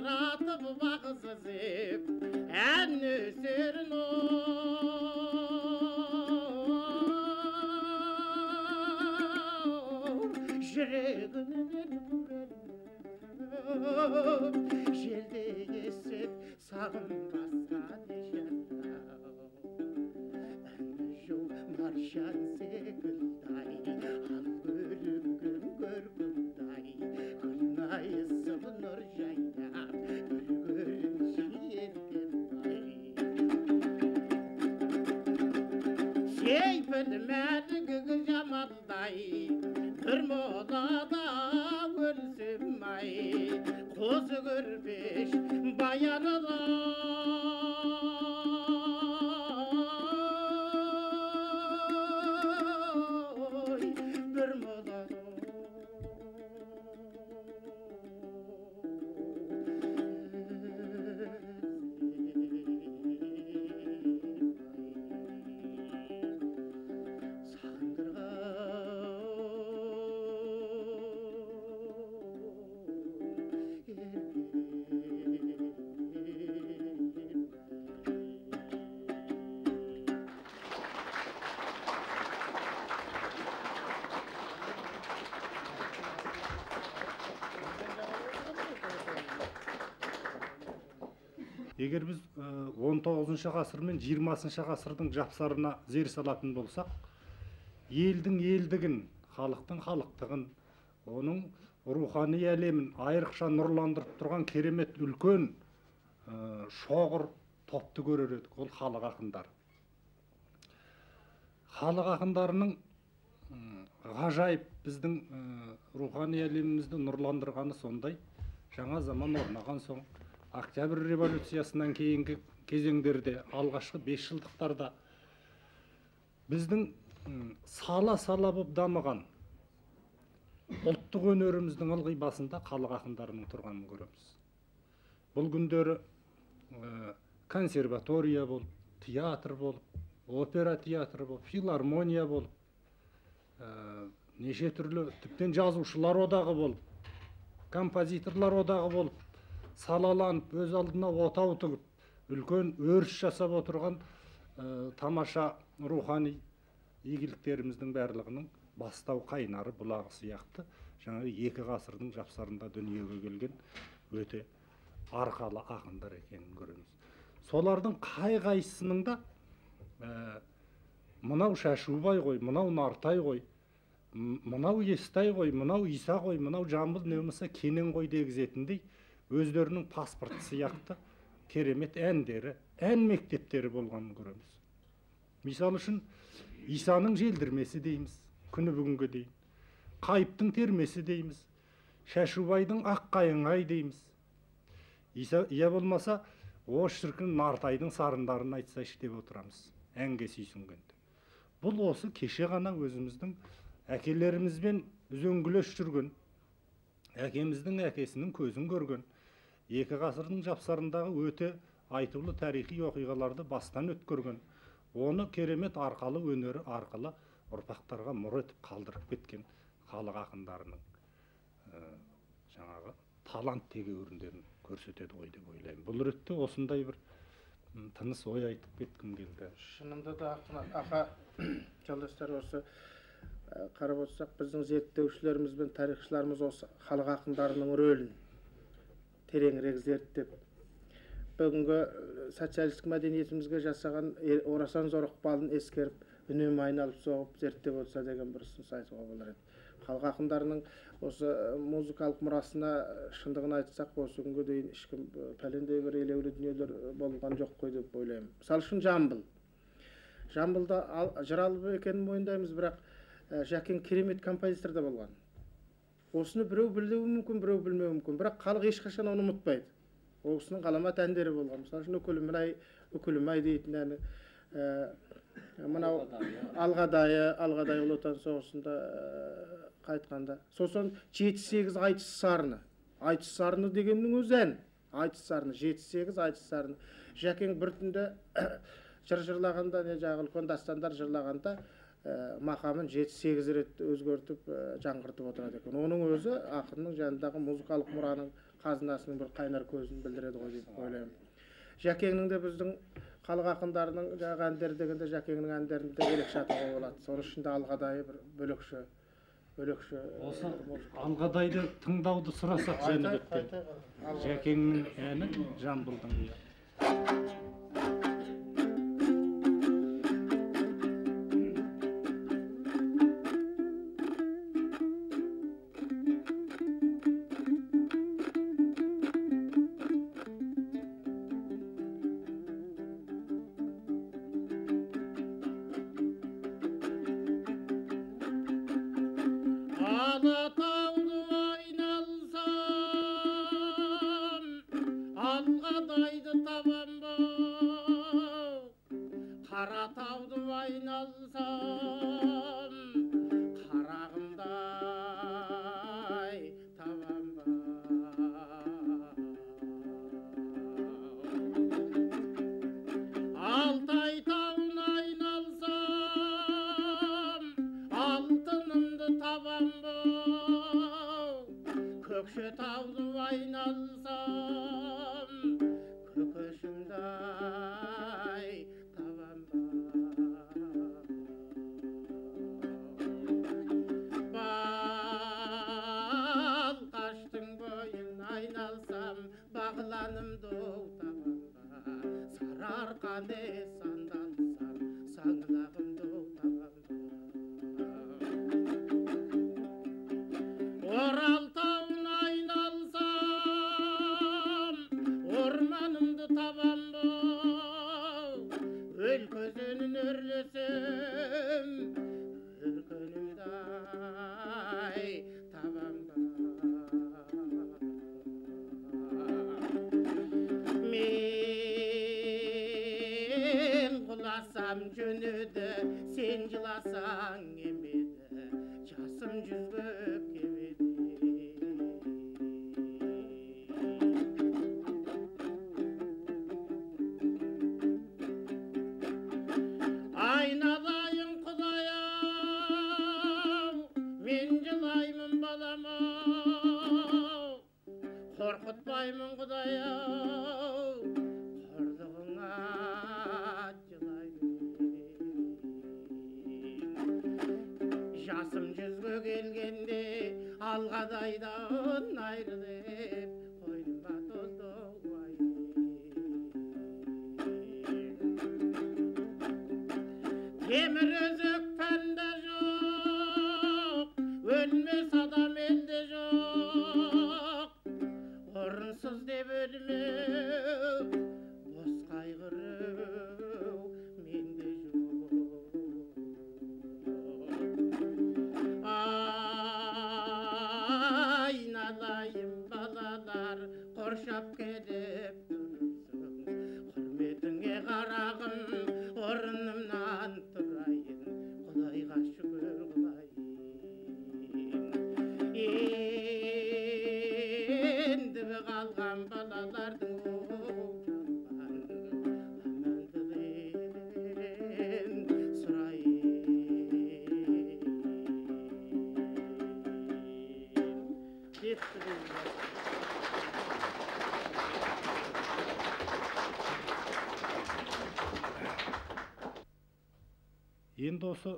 Сылдыратып бағыз ізеп ән өсерін жүрегінен желде есіп сағым басқан ән маржан секілді ал көрімгім көркімдай күн айысып нұр жайнап бір көрінші еркемдай сейпіл мәлік жамалдай бір молада өлсем ай қозы көрпеш баянына бір молада Егер біз 19 ғасыр мен 20 ғасырдың жапсарына зер салатын болсақ, елдің елдігін, халықтың халықтығын, оның рухани әлемін айрықша нұрландырып тұрған керемет үлкен шоғыр топты көрер едік. Ол халық ақындары. Халық ақындарының ғажайып біздің рухани әлемімізді нұрландырғаны сондай, жаңа заман орнаған соң Октябрь революциясынан кейінгі кезеңдерде, алғашқы 5 жылдықтарда біздің сала-сала болып дамыған ұлттық өнеріміздің ылғи басында халық ақындарының тұрғанын көреміз. Бұл күндері консерватория болып, театр болып, опера театры болып, филармония болып, неше түрлі тіптен жазушылар одағы болып, композиторлар одағы болып, салаланып, өз алдына отау тігіп, үлкен өріс жасап отырған тамаша рухани игіліктеріміздің барлығының бастау қайнары бұлағы сияқты жаңағы екі ғасырдың жапсарында дүниеге келген өте арқалы ақындар екенін көреміз. Солардың қай-қайсысының да мынау Шашубай ғой, мынау Нартай ғой, мынау Естай ғой, мынау Иса ғой, мынау Жамбыл, не болмаса Кенен ғой дегізетіндей өздерінің паспорты сияқты керемет әндері, ән мектептері болғанын көреміз. Мысал үшін Исаның желдірмесі дейміз, күні бүгінге дейін. Қайыптың термесі дейміз, Шашубайдың ақ қайыңай дейміз. Иса, я болмаса, о шіркін Нартайдың сарындарын айтсайшы деп отырамыз, әнге сүйсінгенде. Бұл осы кеше ғана өзіміздің әкелерімізбен үзеңгілес жүрген, әкеміздің әкесінің көзін көрген, екі ғасырдың жапсарындағы өте айтулы тарихи оқиғаларды бастан өткерген, оны керемет арқалы өнері арқылы ұрпақтарға мұра етіп қалдырып кеткен халық ақындарының жаңағы талант тегеуріндерін көрсетеді ғой деп ойлаймын. Бұл ретте осындай бір тыныс ой айтып кеткім келді. Шынында да аға жолдастар, осы қарап отырсақ, біздің зерттеушілеріміз бен тарихшыларымыз осы халық ақындарының рөлін тереңірек зерттеп, бүгінгі социалистік мәдениетімізге жасаған орасан зор ықпалын ескеріп, үнемі айналып соғып зерттеп отырса деген бір ұсыныс айтуға болар еді. Халық ақындарының осы музыкалық мұрасына шындығын айтсақ, осы күнге дейін ешкім пәлендей бір елеулі дүниелер болған жоқ қой деп ойлаймын. Мысалы үшін Жамбыл. Жамбылда жыр алып екенін мойындаймыз, бірақ Жәкең керемет композитор да болған. Осыны біреу білуі мүмкін, біреу білмеуі мүмкін, бірақ халық ешқашан оны ұмытпайды. Ол кісінің ғаламат әндері болған. Мысалы үшін Үкілім-ай дейтін әні, мынау Алғадайы Ұлы Отан соғысында қайтқанда. Сосын 7-8 айтыс сарыны. Айтыс сарыны дегеннің өзі ән. Айтыс сарыны, 7-8 айтыс сарыны. Жәкең бір түнде жыр жырлағанда, не жаңағы үлкен дастандар жырлағанда, мақамын 7-8 рет өзгертіп, жаңғыртып отырады екен. Оның өзі ақынның жанындағы музыкалық мұраның қазынасының бір қайнар көзін білдіреді ғой деп ойлаймын. Жәкеңнің де біздің халық ақындарының жаңағы әндері дегенде Жәкеңнің әндерін де ерекше атауға болады. Соның ішінде Алғадайы бір бөлекше. Осы Алғадайды тыңдауды сұрасақ Жәнібектен. Жәкеңнің әні Жамбылдың. Алатауды айналсам, Алғадайды табам ба, Қаратауды айналсам, Қарағымдай табам ба. Алтай тауын айналсам, алтынымды табам ба, Көкшетауды айналсам, көкешімдай табам ба. Балқаштың бойын айналсам, бағланымды табам ба. Сарыарқаны сандалсам, саңлағымды табам ба. Орал тауын айналсам, орманымды табам ба. Өлке өзенін өрлесем, өркенімді-ай табам ба. Мен құласам жөнеді, сен жыласаң емеді, жасым жүзге кебеді. Айналайын Құдай-ау, мен жылаймын балам-ау, қорқытпаймын Құдай-ау, қорлығыңа жылаймын. Жасым жүзге келгенде Алғадайдан айырылып, қойныма толды уайым. Темір өзек пәнде жоқ, өлмес адам елде жоқ, орынсыз деп өлмеу, бос қайғыру менде жоқ. Айналайын балалар, қоршап келіп тұрсың, құрметіңе қарағым, орнымнан тұрайын, Құдайға шүкір қылайын. Енді қалған балалардың жалған амандығын сұрайын. Жетті деймін. Енді осы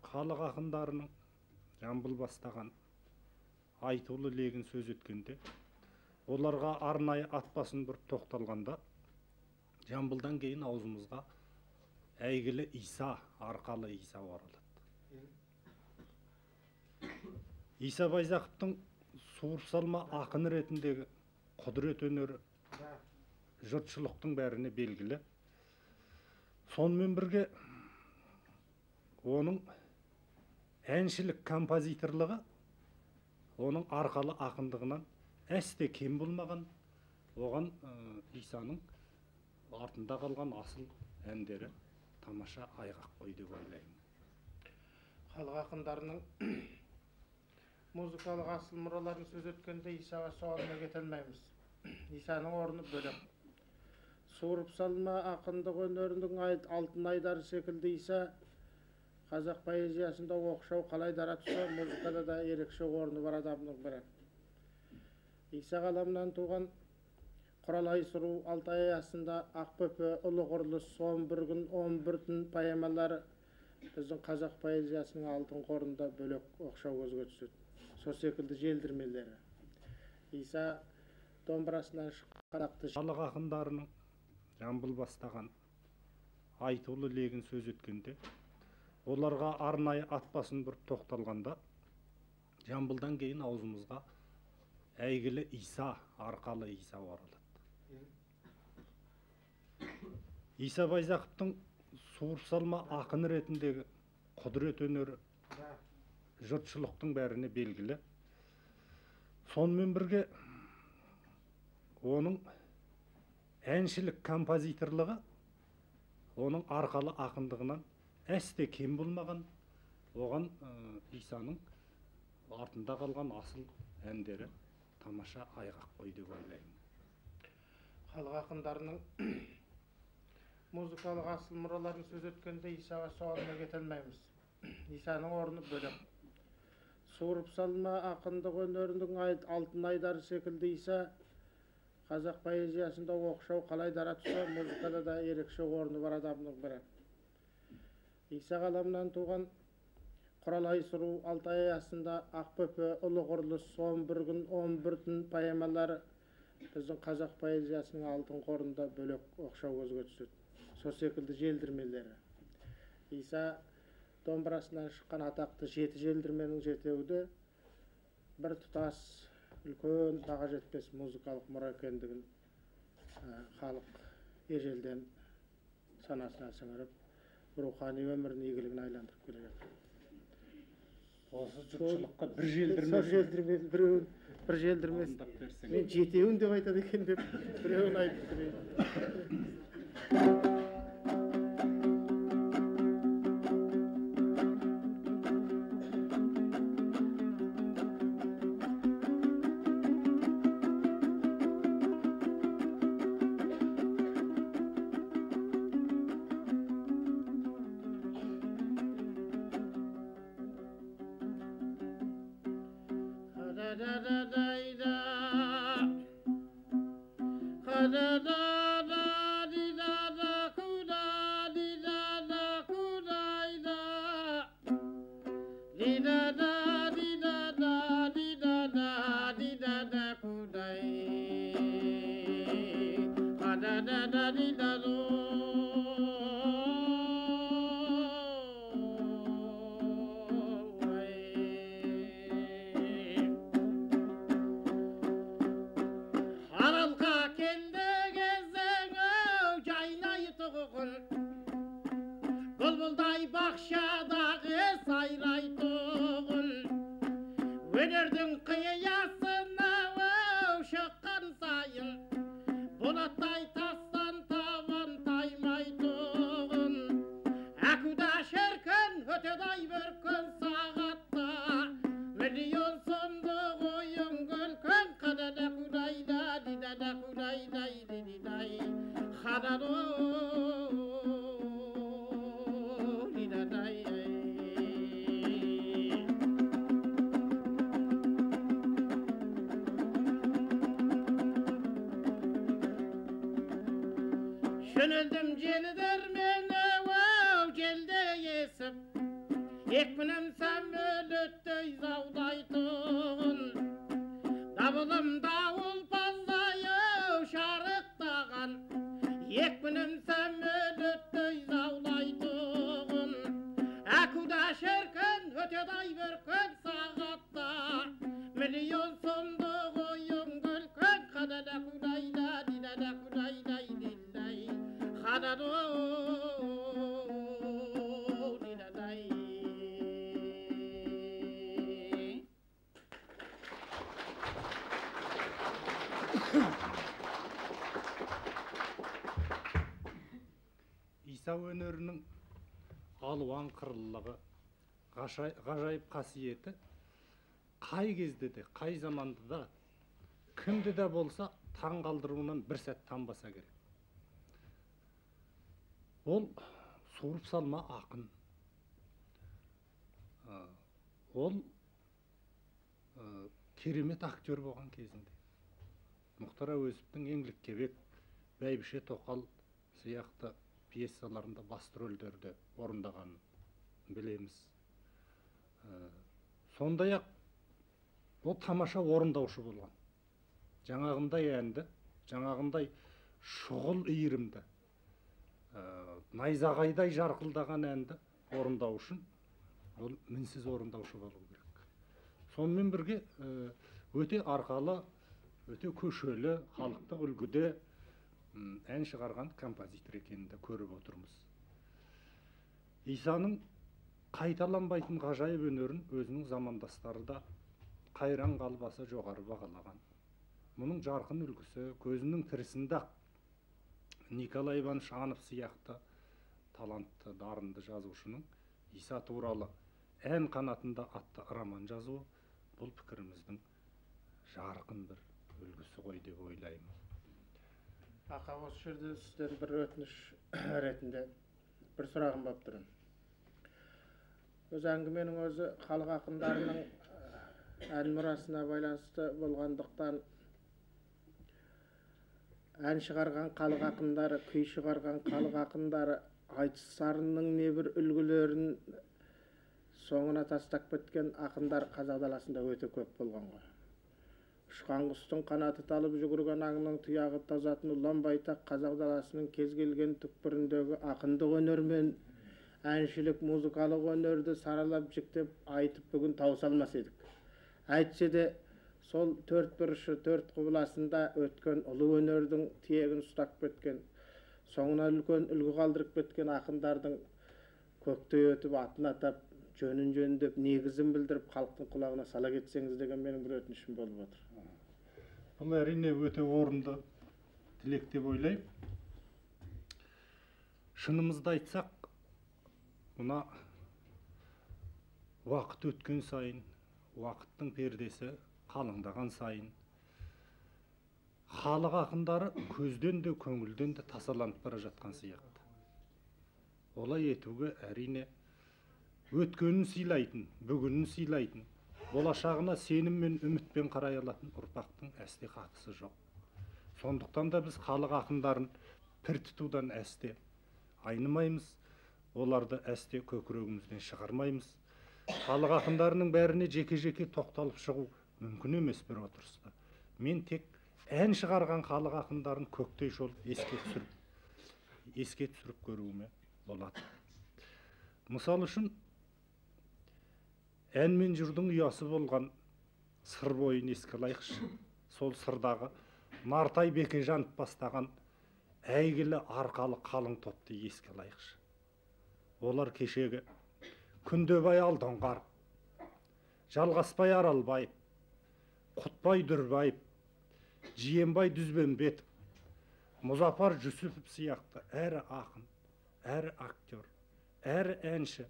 халық ақындарының Жамбыл бастаған айтулы легін сөз еткенде, оларға арнайы ат басын бұрып тоқталғанда, Жамбылдан кейін аузымызға әйгілі Иса, арқалы Иса оралады. Иса Байзақовтың суырып салма ақын ретіндегі құдірет өнері жұртшылықтың бәріне белгілі. Сонымен бірге оның әншілік композиторлығы оның арқалы ақындығынан әсте кем болмаған, оған Исаның артында қалған асыл әндері тамаша айғақ қой деп ойлаймын. Халық ақындарының музыкалық асыл мұраларын сөз еткенде Исаға соғалмай кете алмаймыз. Исаның орны бөлек. Суырып салма ақындық өнерінің алтын айдары секілді Иса Қазақ поэзиясында оқшау қалай дара түссе, музыкада да ерекше орны бар адамның бірі. Иса ғаламнан туған Құралай сұлу, Алтай аясында Ақбөпе, Ұлы құрылыс, 11 күн, 11 түн поэмалары біздің қазақ поэзиясының алтын қорында бөлек оқшау көзге түседі. Сол секілді желдірмелері. Иса домбырасынан шыққан халық ақындарының Жамбыл бастаған айтулы легін сөз еткенде, оларға арнайы ат басын бұрып тоқталғанда, Жамбылдан кейін аузымызға әйгілі Иса, арқалы Иса оралады. Иса Байзақовтың суырып салма ақын ретіндегі құдірет өнері жұртшылықтың бәріне белгілі. Сонымен бірге оның әншілік композиторлығы оның арқалы ақындығынан әсте кем болмаған, оған Исаның артында қалған асыл әндері тамаша айғақ қой деп ойлаймын. Халық ақындарының музыкалық асыл мұраларын сөз еткенде Исаға соғалмай кете алмаймыз. Исаның орны бөлек. Суырып салма ақындық өнерінің алтын айдары секілді Иса қазақ поэзиясында оқшау қалай дара түссе, музыкада да ерекше орны бар адамның бірі. Иса ғаламнан туған Құралай сұлу, Алтай аясында Ақбөпе, Ұлы құрылыс, 11 күн, 11 түн поэмалары біздің қазақ поэзиясының алтын қорында бөлек оқшау көзге түседі. Сол секілді желдірмелері. Иса домбырасынан шыққан атақты 7 желдірменің жетеуі де бір тұтас үлкен баға жетпес музыкалық мұра екендігін халық ежелден санасына сіңіріп, рухани өмірін игілігіне айландырып келе жатыр. Осы жұртшылыққа бір желдірме, біреуін бір желдірмес, мен жетеуін деп айтады екен деп біреуін айтып берейін. Жөнелдім желдірмені, оу, желде есіп, екпінім самөлеттей заудайтұғын. Дабылым дауылпаздай, оу, шарықтаған, екпінім самөлеттей заудайтұғын. Әкуда шіркін өтеді бір күн сағатта, миллион сомдық ойым күлкін, қадада құдайда, дидада құдайдай, дилдай. Иса өнерінің алуан қырлылығы, ғажайып қасиеті қай кезде де, қай заманда да, кімді де болса таң қалдыруынан бір сәт танбаса керек. Ол суырып салма ақын, Ол керемет актер болған кезінде. Мұхтар Әуезовтің Еңлік Кебек, Бәйбіше Тоқал сияқты пьесаларында басты рөлдерді орындағанын білеміз. Сондай-ақ ол тамаша орындаушы болған. Жаңағындай әнді, жаңағындай шұғыл иірімді, найзағайдай жарқылдаған әнді орындау үшін ол мінсіз орындаушы болу керек. Сонымен бірге өте арқалы, өте көшелі, халықтық үлгіде ән шығарған композитор екенін де көріп отырмыз. Исаның қайталанбайтын ғажайып өнерін өзінің замандастары да қайран қалып аса жоғары бағалаған. Мұның жарқын үлгісі көзінің тірісінде-ақ Николай Иванович Анов сияқты талантты, дарынды жазушының Иса туралы «Ән қанатында» атты роман жазуы бұл пікіріміздің жарқын бір үлгісі ғой деп ойлаймын. Ақа, осы жерде сізден бір өтініш ретінде бір сұрағым болып тұр. Өз әңгіменің өзі халық ақындарының ән мұрасына байланысты болғандықтан ән шығарған халық ақындары, күй шығарған халық ақындары айтыс сарынның небір үлгілерін соңына тастап кеткен ақындар қазақ даласында өте көп болған ғой. Ұшқан құстың қанаты талып, жүгірген аңның тұяғы тозатын ұлан байтақ қазақ даласының кез келген түкпіріндегі ақындық өнер мен әншілік, музыкалық өнерді саралап, жіктеп айтып бүгін тауыса алмас едік. Әйтсе де сол төрт бұрышы, төрт құбыласында өткен ұлы өнердің тиегін ұстап кеткен, соңына үлкен үлгі қалдырып кеткен ақындардың көктей өтіп, атын атап, жөнін жөндеп, негізін білдіріп, халықтың құлағына сала кетсеңіз деген менің бір өтінішім болып отыр. Бұл әрине өте орынды тілек деп ойлаймын. Шынымызды айтсақ, мына уақыт өткен сайын, уақыттың пердесі қалыңдаған сайын халық ақындары көзден де көңілден де тасаланып бара жатқан сияқты. Олай етуге әрине өткенін сыйлайтын, бүгінін сыйлайтын, болашағына сенім мен үмітпен қарай алатын ұрпақтың әсте қақысы жоқ. Сондықтан да біз халық ақындарын пір тұтудан әсте айнымаймыз, оларды әсте көкірегімізден шығармаймыз. Халық ақындарының бәріне жеке-жеке тоқталып шығу мүмкін емес бір отырыста. Мен тек ән шығарған халық ақындарын көктей шолып еске түсіріп көруіме болады. Мысал үшін, ән мен жырдың ұясы болған Сыр бойын еске алайықшы. Сол Сырдағы Нартай Бекежанов бастаған әйгілі арқалы қалың топты еске алайықшы. Олар кешегі Күндебай Алдоңғаров, Жалғасбай Аралбаев, Құтбай Дүрбаев, Жиенбай Дүзбембетов, Мұзафар Жүсіпов сияқты әрі ақын, әрі актер, әрі әнші,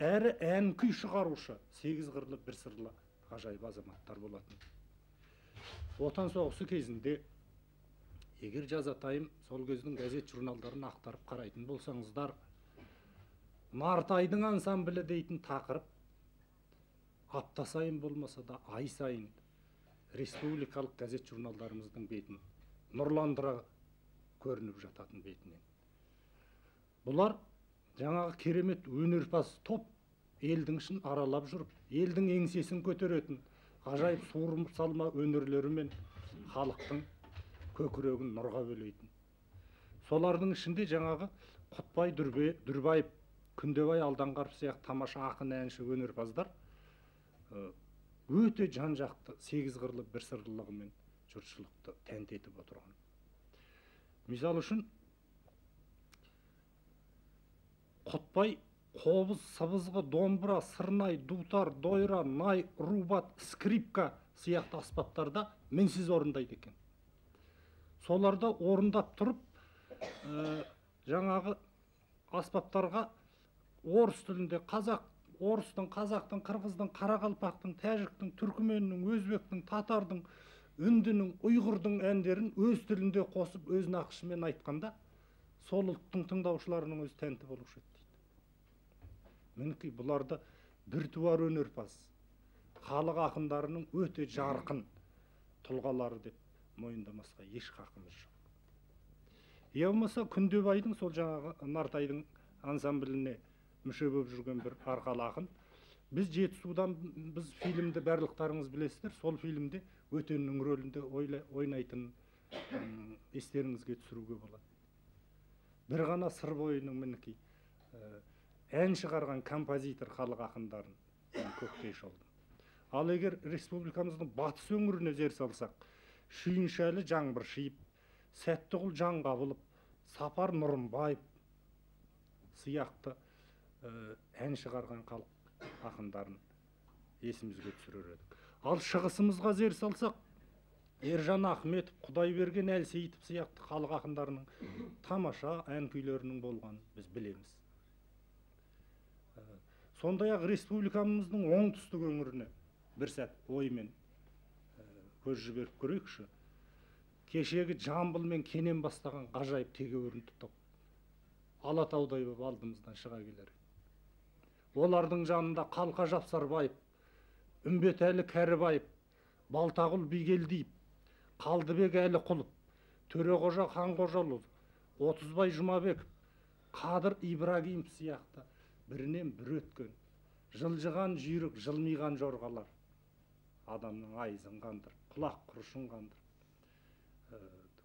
әрі ән күй шығарушы сегіз қырлы бір сырлы ғажайып азаматтар болатын. Отан соғысы кезінде егер жазатайым сол кездің газет журналдарын ақтарып қарайтын болсаңыздар, Нартайдың ансамблі дейтін тақырып апта сайын болмаса да ай сайын республикалық газет журналдарымыздың бетін нұрландыра көрініп жататын бетінен. Бұлар жаңағы керемет өнерпаз топ елдің ішін аралап жүріп, елдің еңсесін көтеретін ғажайып суырып салма өнерлерімен халықтың көкірегін нұрға бөлейтін. Солардың ішінде жаңағы Құтбай Дүрбаев, Күндебай Алдоңғаров сияқты тамаша ақын, әнші, өнерпаздар өте жан-жақты, сегіз қырлы бір сырлылығымен жұртшылықты тәнті етіп отырған. Мысал үшін, Құтбай қобыз, сыбызғы, домбыра, сырнай, дутар, дойра, най, рубат, скрипка сияқты аспаптарда мінсіз орындайды екен. Соларда орындап тұрып, жаңағы аспаптарға орыс тілінде қазақ, орыстың, қазақтың, қырғыздың, қарақалпақтың, тәжіктің, түркіменнің, өзбектің, татардың, үндінің, ұйғырдың әндерін өз тілінде қосып, өз нақышымен айтқанда, сол ұлттың тыңдаушыларының өзі тәнті болушы еді дейді. Мінекей бұларды біртуар өнерпаз, халық ақындарының өте жарқын тұлғалары деп мойындамасқа еш хақымыз жоқ. Я болмаса Күндебайдың сол жаңағы Нартайдың ансамбліне мүше болып жүрген бір арқалы ақын. Біз Жетісудан, біз фильмді барлықтарыңыз білесіздер, сол фильмде Өтеннің рөлінде ойнайтын естеріңізге түсіруге болады. Бір ғана Сыр бойының мінекей ән шығарған композитор халық ақындарын көктей шолдым. Ал егер республикамыздың батыс өңіріне зер салсақ, Шүйіншәлі Жаңбыршиев, Сәттіғұл Жаңғабылов, Сапар Нұрымбаев сияқты ән шығарған халық ақындарын есімізге түсірер едік. Ал шығысымызға зер салсақ, Ержан Ахметов, Құдайберген Әлсейітов сияқты халық ақындарының тамаша ән күйлерінің болғанын біз білеміз. Сондай-ақ республикамыздың оңтүстік өңіріне бір сәт оймен көз жіберіп көрейікші. Кешегі Жамбыл мен Кенен бастаған ғажайып тегеурінді топ Алатаудай болып алдымыздан шыға келер. Олардың жанында Қалқа Жапсарбаев, Үмбетәлі Кәрібаев, Балтағұл Бигелдиев, Қалдыбек Әліқұлов, Төреқожа Ханқожаұлы, Отызбай Жұмабеков, Қадыр Ибрагимов сияқты бірінен бірі өткен, жылжыған жүйрік, жылмиған жорғалар адамның айызын қандырып, құлақ құрышын қандырып,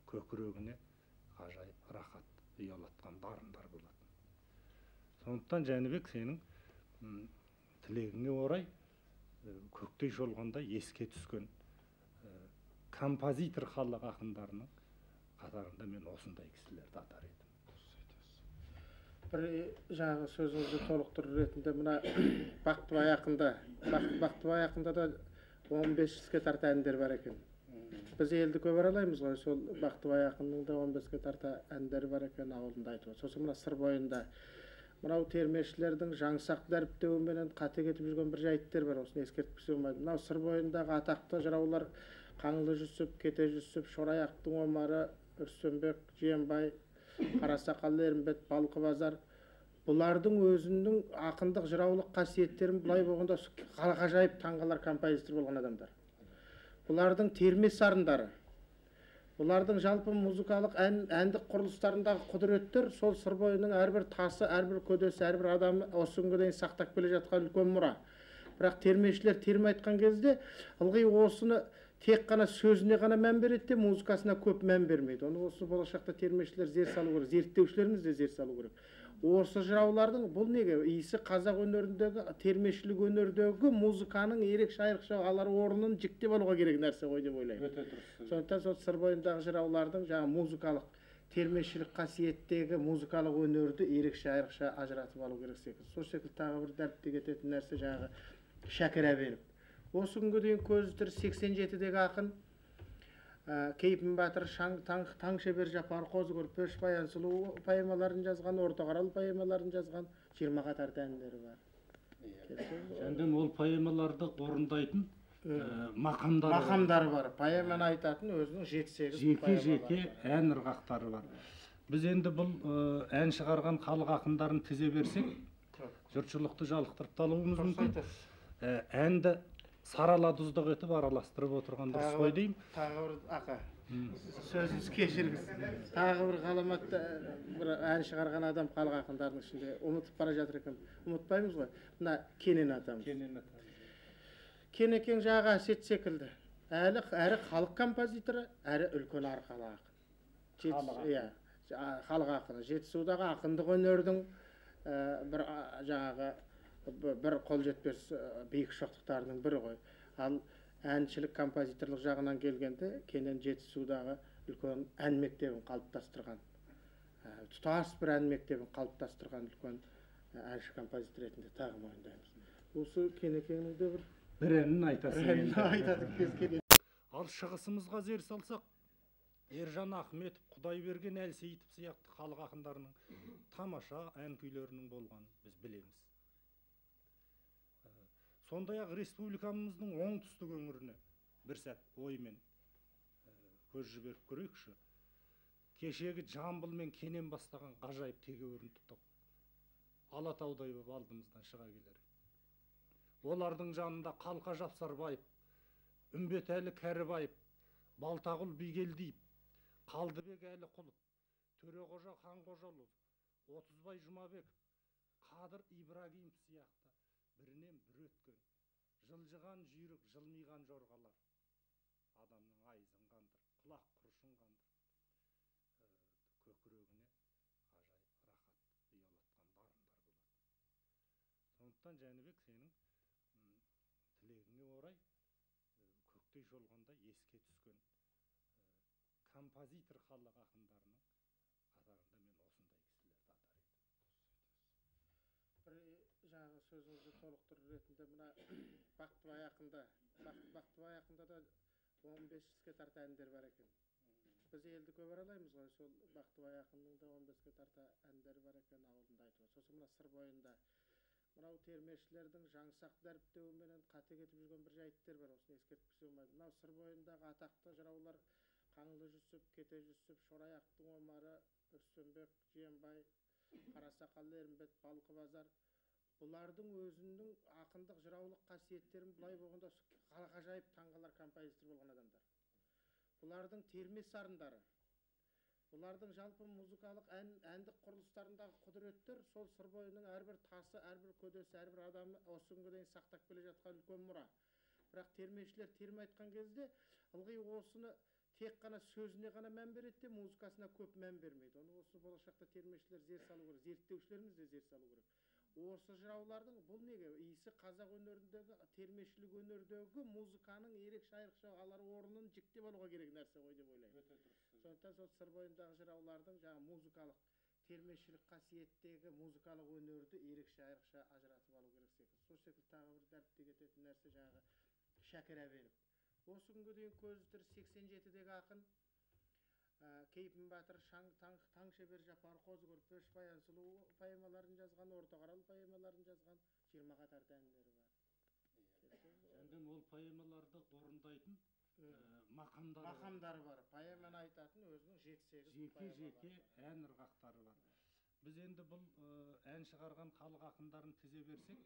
көкірегіне ғажайып рахат ұялатқан дарындар болатын. Сондықтан Жәнібек, сенің тілегіңе орай көктей шолғанда еске түскен композитор халық ақындарының қатарында мен осындай кісілерді атар едім. Бір жаңағы сөзіңізді толықтыру ретінде мына Бақтыбай ақында, Бақтыбай ақында да 15-ке тарта әндер бар екен. Біз елді көп аралаймыз ғой, сол Бақтыбай ақынның да 15-ке тарта әндері бар екен ауылында айтып. Сосын мына Сыр бойында мынау термешілердің жаңсақ дәріптеуіменен қате кетіп жүрген бір жайттер бар, осыны ескертпесе болмайды. Мынау Сыр бойындағы атақты жыраулар Қаңлы Жүсіп, Кете Жүсіп, Шораяқтың Омары, Үрсенбек, Жиенбай, Қарасақал Ерімбет, Балқы Базар, бұлардың өзінің ақындық жыраулық қасиеттерін былай болғанда ғажайып таңғалар композитор болған адамдар. Бұлардың терме сарындары, бұлардың жалпы музыкалық әндік құрылыстарындағы құдіреттер сол Сыр бойының әрбір тасы, әрбір көдесі, әрбір адамы осы күнге дейін сақтап келе жатқан үлкен мұра. Бірақ термешілер терме айтқан кезде ылғи осыны тек қана сөзіне ғана мән береді де, музыкасына көп мән бермейді. Оны осы болашақта термешілер зер салу керек, зерттеушілеріміз де зер салу керек. Осы жыраулардың бұл неге иісі қазақ өнеріндегі, термешілік өнердегі музыканың ерекше айрықша алар орнын жіктеп алуға керек нәрсе ғой деп ойлаймын. Өте дұрыс. Сондықтан сол Сыр бойындағы жыраулардың жаңа музыкалық термешілік қасиеттегі музыкалық өнерді ерекше айрықша ажыратып алу керек секілді. Сол секілді тағы бір дәріптей кететін нәрсе жаңағы Шәкір Әбенов. Осы күнге дейін көзі тірі 87-дегі ақын, Кейпін батыр, Таң шебер Жапар, Қозы Көрпеш, Баян сұлу поэмаларын жазған, Ортақарал поэмаларын жазған 20-ға тарта әндері бар. Жәнден ол поэмаларды орындайтын мақамдары бар. Мақамдары бар. Поэманы айтатын өзінің 7-8 жеке-жеке ән ырғақтары бар. Біз енді бұл ән шығарған халық ақындарын тізе берсек, жұртшылықты жалықтырып та алуымыз мүмкін. Әнді сарала тұздық етіп араластырып отырған дұрыс қой деймін. Тағы бір ақа, сөзіңіз кешіріңіз. Тағы бір ғаламат бір ән шығарған адам халық ақындарының ішінде ұмытып бара жатыр екен. Ұмытпаймыз ғой. Мына Кенен атамыз. Кенен атамыз. Кенекең жағы Әсет секілді. Әрі халық композиторы, әрі үлкен арқалы ақын. Иә, халық ақыны. Жетісудағы ақындық өнердің бір жаңағы бір қол жетпес биік шоқтықтарының бірі ғой. Ал әншілік композиторлық жағынан келгенде Кенен Жетісудағы үлкен ән мектебін қалыптастырған, тұтас бір ән мектебін қалыптастырған үлкен әнші композитор ретінде тағы мойындаймыз. Осы Кенекеңнің де бір әнін айтасың. Бір әнін айтады кез келген. Ал шығысымызға зер салсақ, Ержан Ахметов, Құдайберген Әлсейітов сияқты халық ақындарының тамаша ән күйлерінің болғанын біз білеміз. Сондай-ақ республикамыздың оңтүстік өңіріне бір сәт оймен көз жіберіп көрейікші. Кешегі Жамбыл мен Кенен бастаған ғажайып тегеурінді топ Алатаудай болып алдымыздан шыға келер. Олардың жанында Қалқа Жапсарбаев, Үмбетәлі Кәрібаев, Балтағұл Бигелдиев, Қалдыбек Әліқұлов, Төреқожа Ханқожаұлы, Отызбай Жұмабеков, Қадыр Ибрагимов сияқты бірінен бірі өткен, жылжыған жүйрік, жылмиған жорғалар адамның айызын қандырып, құлақ құрышын қандырып, көкірегіне ғажайып рахат ұялатқан дарындар болады. Сондықтан Жәнібек, сенің тілегіңе орай көктей жолғанда еске түскен композитор халық ақындарының қатарында мен осындай кісілерді атар едім. Бір жаңағы сөзіңізді толықтыру ретінде мына Бақтыбай ақында, Бақтыбай ақында да 15-ке тарта әндер бар екен. Біз елді көп аралаймыз ғой, сол Бақтыбай ақынның да 15-ке тарта әндері бар екен ауылында айтып. Сосын мына Сыр бойында мынау термешілердің жаңсақ дәріптеуіменен қате кетіп жүрген бір жайттер бар, осыны ескертіп кетсем болмайды. Мынау Сыр бойындағы атақты жыраулар Қаңлы Жүсіп, Кете Жүсіп, Шораяқтың Омары, Рүстембек Жиенбай, Қарасақал Ерімбет, Балқы Базар, бұлардың өзінің ақындық жыраулық қасиеттерін былай болғанда ғажайып таңғалар композитор болған адамдар. Бұлардың терме сарындары, бұлардың жалпы музыкалық әндік құрылыстарындағы құдіреттер сол Сыр бойының әрбір тасы, әрбір көдесі, әрбір адамы осы күнге дейін сақтап келе жатқан үлкен мұра. Бірақ термешілер терме айтқан кезде ылғи осыны тек қана сөзіне ғана мән береді де, музыкасына көп мән бермейді. Оны осы болашақта термешілер зер салу керек, зерттеушілеріміз де зер салу керек. Осы жыраулардың бұл неге иісі қазақ өнеріндегі, термешілік өнердегі музыканың ерекше айрықша алар орнын жіктеп алуға керек нәрсе ғой деп ойлаймын. Өте дұрыс. Сондықтан сол Сыр бойындағы жыраулардың жаңа музыкалық термешілік қасиеттегі музыкалық өнерді ерекше айрықша ажыратып алу керек секілді. Сол секілді тағы бір дәріптей кететін нәрсе жаңағы Шәкір Әбенов. Осы күнге дейін көзі тірі 87-дегі ақын, Кейпін батыр, Таң шебер Жапар, Қозы Көрпеш, Баян сұлу поэмаларын жазған, Ортақарал поэмаларын жазған 20-ға тарта әндері бар. Жәнден ол поэмаларды орындайтын мақамдары бар. Мақамдары бар. Поэманы айтатын өзінің 7-8 жеке-жеке ән ырғақтары бар. Біз енді бұл ән шығарған халық ақындарын тізе берсек,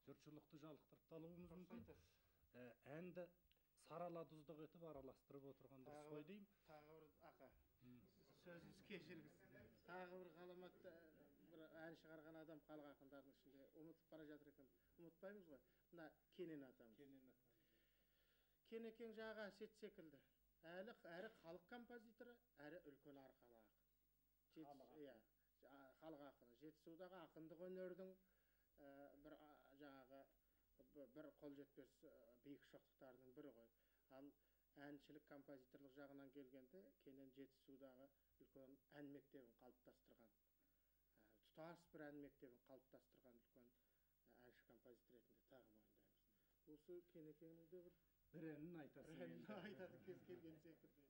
жұртшылықты жалықтырып та алуымыз мүмкін. Әнді сарала тұздық етіп араластырып отырған дұрыс қой деймін. Тағы бір ақа, сөзіңіз кешіріңіз. Тағы бір ғаламат бір ән шығарған адам халық ақындарының ішінде ұмытып бара жатыр екен. Ұмытпаймыз ғой. Мына Кенен атамыз. Кенен атамыз. Кенекең жағы Әсет секілді. Әрі халық композиторы, әрі үлкен арқалы ақын. Иә, халық ақыны. Жетісудағы ақындық өнердің бір жаңағы бір қол жетпес биік шоқтықтарының бірі ғой. Ал әншілік композиторлық жағынан келгенде Кенен Жетісудағы үлкен ән мектебін қалыптастырған, тұтас бір ән мектебін қалыптастырған үлкен әнші композитор ретінде тағы мойындаймыз. Осы Кенекеңнің де бір әнін айтасың. Бір әнін айтатын кез келген секілді.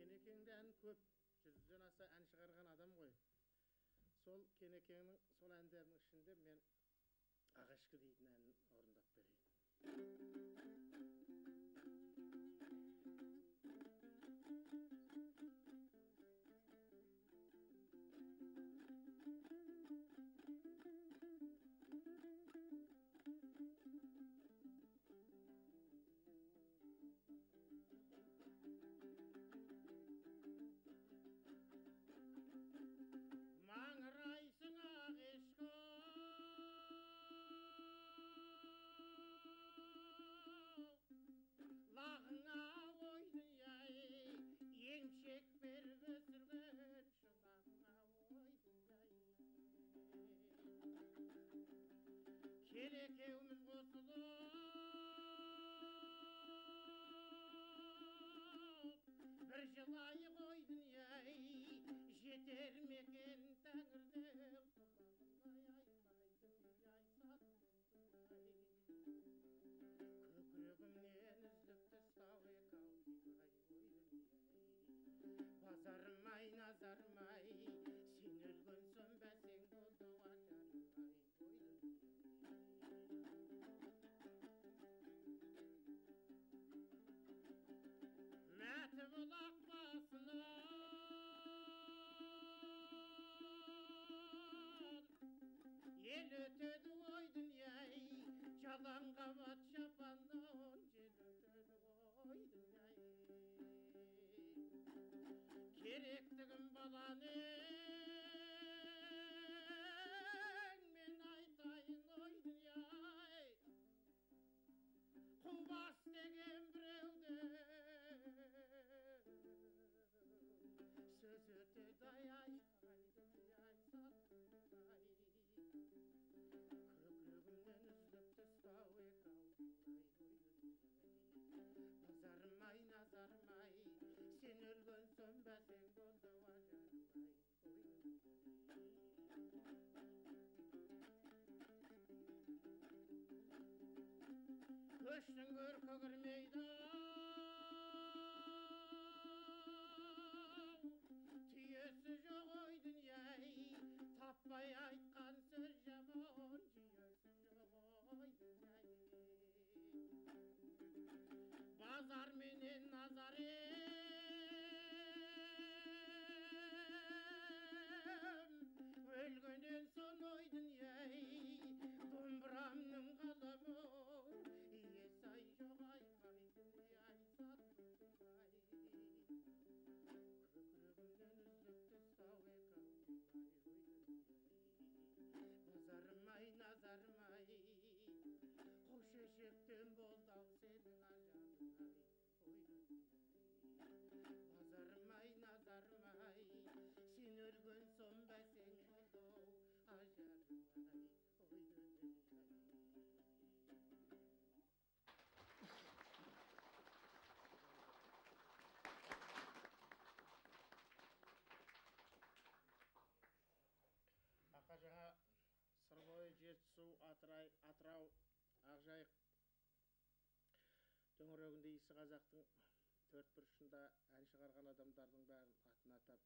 Кенекеңде ән көп, 100-ден аса ән шығарған адам ғой. Сол Кенекеңнің сол әндерінің ішінде мен Ағашқы дейтін әнін орындап берейін. Маңырайсың ақ ешкі, лағыңа ойды-ай, емшек беріп өсірген шұлағыңа ойды-ай. Кел екеуміз қосылып, бір жылайық ойды-ай, жетер ме екен тәңірден құлағымдай айқай саттым-ай. Көкірегімнен үзіліп түсті ау екі ау ай ой дүние-ай. Базарым-ай, назарым-ай, сен өлген соң бәсең болды ажарым-ай, ой дүние-ай. Мәті бұлақ басына Жалаң қабат шапаннан жел өтеді ғой дүние. Керектігім баланың мен айтайын ой дүние. Қубас деген біреуді сөз өтеді ай ай ай дүние ай сатқын ай. Көкірегімнен үзіліп түсті ау екі ау ай ой дүние. Базарым ай, назарым ай, сен өлген соң бәсең болды ау ажарым ай ой дүние. Көштің көркі кірмейді ау, түйесі жоқ ой дүние. Таппай айтқан сөз жаман, жүйесі жоқ ой дүние. Базар менен назар ем, өлгеннен соң ой дүние, домбырамның қаламы иесі ай жоқ ай ай дүние ай сатқын ай. Көкірегімнен үзіліп түсті ау екі ау ай ой дүние. Базарым ай, назарым ай, қу шешектен болды ау сенің ажалың ай ой дүние. Базарым ай, назарым ай, сен өлген соң бәсең болды ау ажарым ай ой дүние. Ақа, жаңа Сыр бойы, Жетісу, Атырау, Ақжайық төңірегінде иісі қазақтың төрт бұрышында ән шығарған адамдардың бәрін атын атап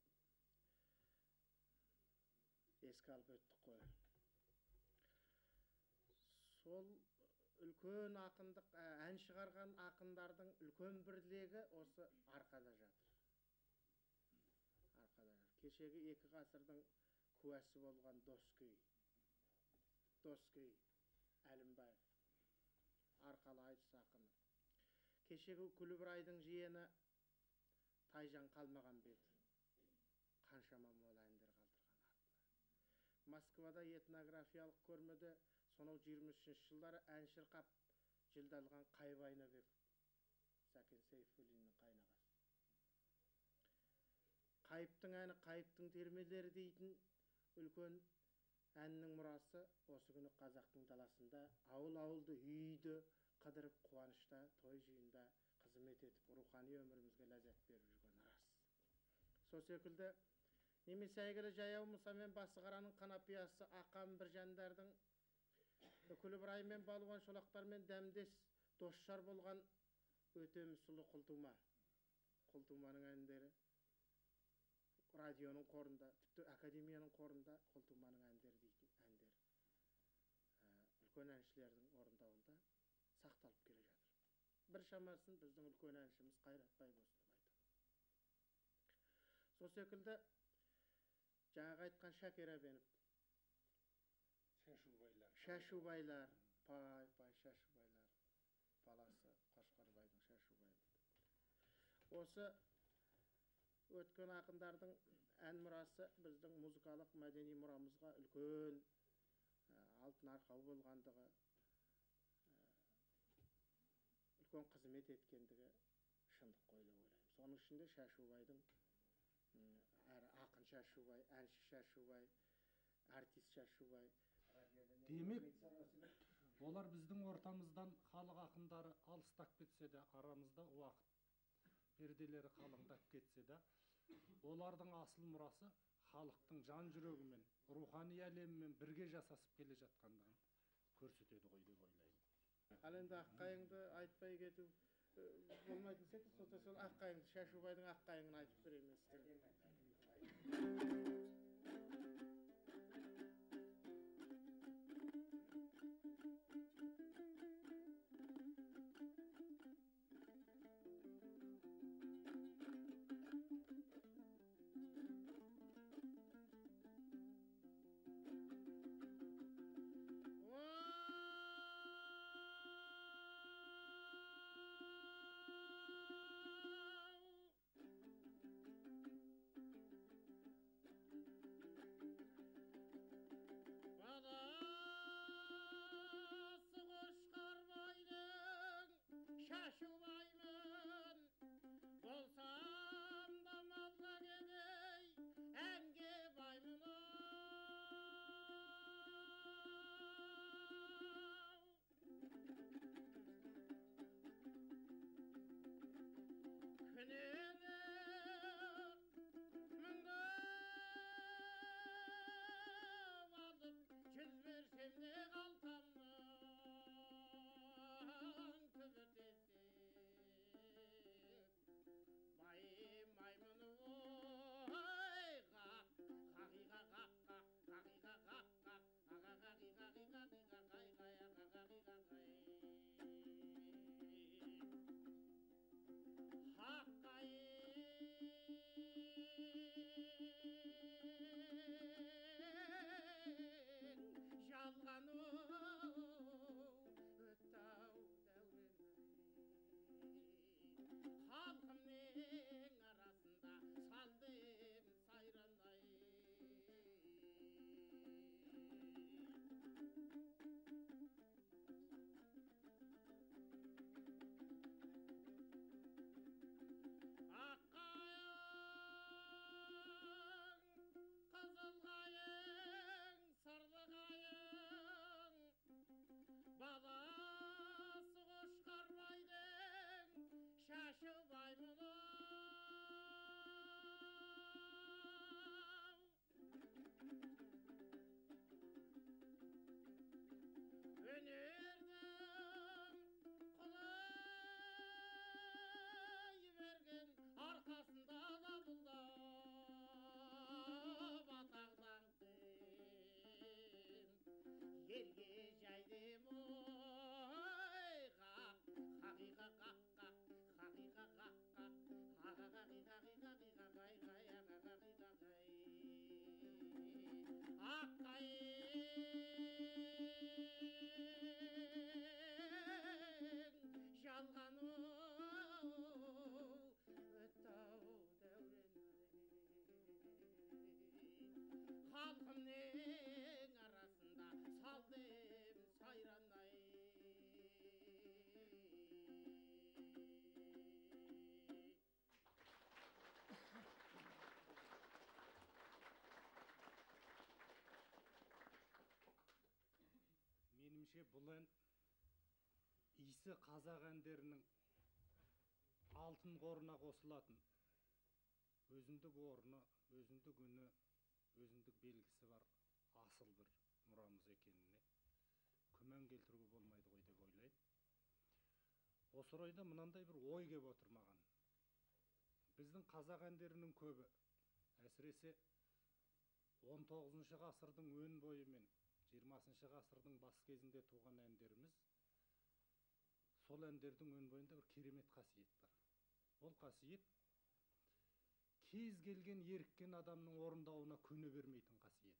еске алып өттік қой. Сол үлкен ақындық, ән шығарған ақындардың үлкен бір легі осы арқада жатыр. Арқада жатыр. Кешегі екі ғасырдың куәсі болған Доскей, Доскей Әлімбаев, арқалы айтыс ақыны. Кешегі Күлібірайдың жиені Тайжан Қалмағанбетов қаншама мол әндер қалдырған артына. Москвада этнографиялық көрмеде сонау 23 жылдары ән шырқап жүлде алған Қайып Айнабеков, Сәкен Сейфуллиннің қайнағасы. Қайыптың әні, Қайыптың термелері дейтін үлкен әннің мұрасы осы күні қазақтың даласында ауыл-ауылды, үйді қыдырып, қуанышта, той жиында қызмет етіп, рухани өмірімізге ләззат беріп жүрген рас. Сол секілді немесе әйгілі Жаяу Мұса мен Басықараның қанапиясы Ақан Біржандардың, Күлібірай мен Балуан Шолақтармен дәмдес досжар болған Өтемісұлы Құлтума. Құлтуманың әндері радионың қорында, тіпті академияның қорында Құлтуманың әндері дейтін әндер үлкен әншілердің орындауында сақталып келе жатыр. Бір шамасын біздің үлкен әншіміз Қайрат Байбосынов айтады. Сол секілді жаңағы айтқан Шәкер Әбенов, Шашубайлар. Шашубайлар, пай пай Шашубайлар, баласы Қошқарбайдың Шашубайы. Осы өткен ақындардың ән мұрасы біздің музыкалық мәдени мұрамызға үлкен алтын арқау болғандығы, үлкен қызмет еткендігі шындық қой деп ойлаймын. Соның ішінде Шашубайдың әрі ақын Шашубай, әнші Шашубай, артист Шашубай. Демек, олар біздің ортамыздан халық ақындары алыстап кетсе де, арамызда уақыт перделері қалыңдап кетсе де, олардың асыл мұрасы халықтың жан жүрегімен, рухани әлемімен бірге жасасып келе жатқандығын көрсетеді ғой деп ойлаймын. Ал енді Аққайыңды айтпай кету болмайтын секілді, сондықтан сол Аққайыңды, Шашубайдың Аққайыңын айтып берейін мен сіздерге. Ой, Аққайың жалған өтті-ау дәурен ай. Халқымның арасында салдым сайран ай. Меніңше, бұл ән иісі қазақ әндерінің алтын қорына қосылатын өзіндік орны, өзіндік үні, өзіндік белгісі бар асыл бір мұрамыз екеніне күмән келтіруге болмайды ғой деп ойлаймын. Осы орайда мынандай бір ой кеп отыр маған. Біздің қазақ әндерінің көбі, әсіресе 19 ғасырдың өн бойы мен 20 ғасырдың бас кезінде туған әндеріміз, сол әндердің өн бойында бір керемет қасиет бар. Ол қасиет кез келген еріккен адамның орындауына көне бермейтін қасиет.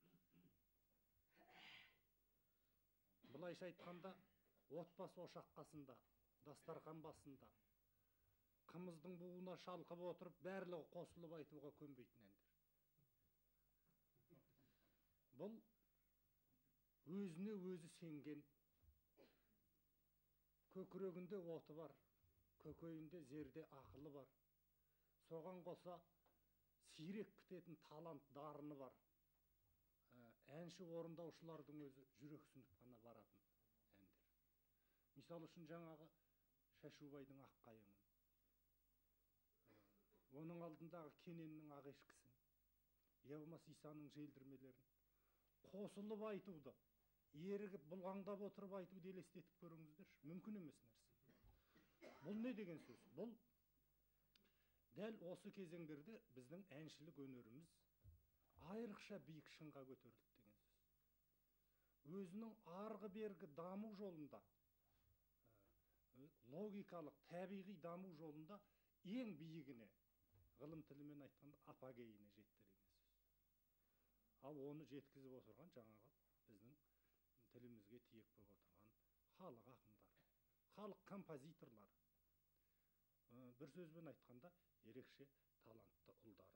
Былайша айтқанда, отбасы ошақ қасында, дастархан басында, қымыздың буына шалқып отырып, барлығы қосылып айтуға көнбейтін әндер. Бұл өзіне өзі сенген, көкірегінде оты бар, көкейінде зерде ақылы бар, соған қоса сирек бітетін талант дарыны бар, әнші орындаушылардың өзі жүрексініп қана баратын әндер. Мысал үшін жаңағы Шашубайдың Аққайыңын, оның алдындағы Кененнің Ақ ешкісін, я болмаса Исаның желдірмелерін қосылып айтуды, ерігіп бұлғаңдап отырып айтуды елестетіп көріңіздерші, мүмкін емес нәрсе. Бұл не деген сөз? Бұл дәл осы кезеңдерде біздің әншілік өнеріміз айрықша биік шыңға көтерілді деген сөз. Өзінің арғы бергі даму жолында, логикалық, табиғи даму жолында ең биігіне, ғылым тілімен айтқанда апогейіне жетті деген сөз. Ал оны жеткізіп отырған жаңағы біздің тілімізге тиек болып отырған халық ақындары, халық композиторлары, бір сөзбен айтқанда ерекше талантты ұлдары.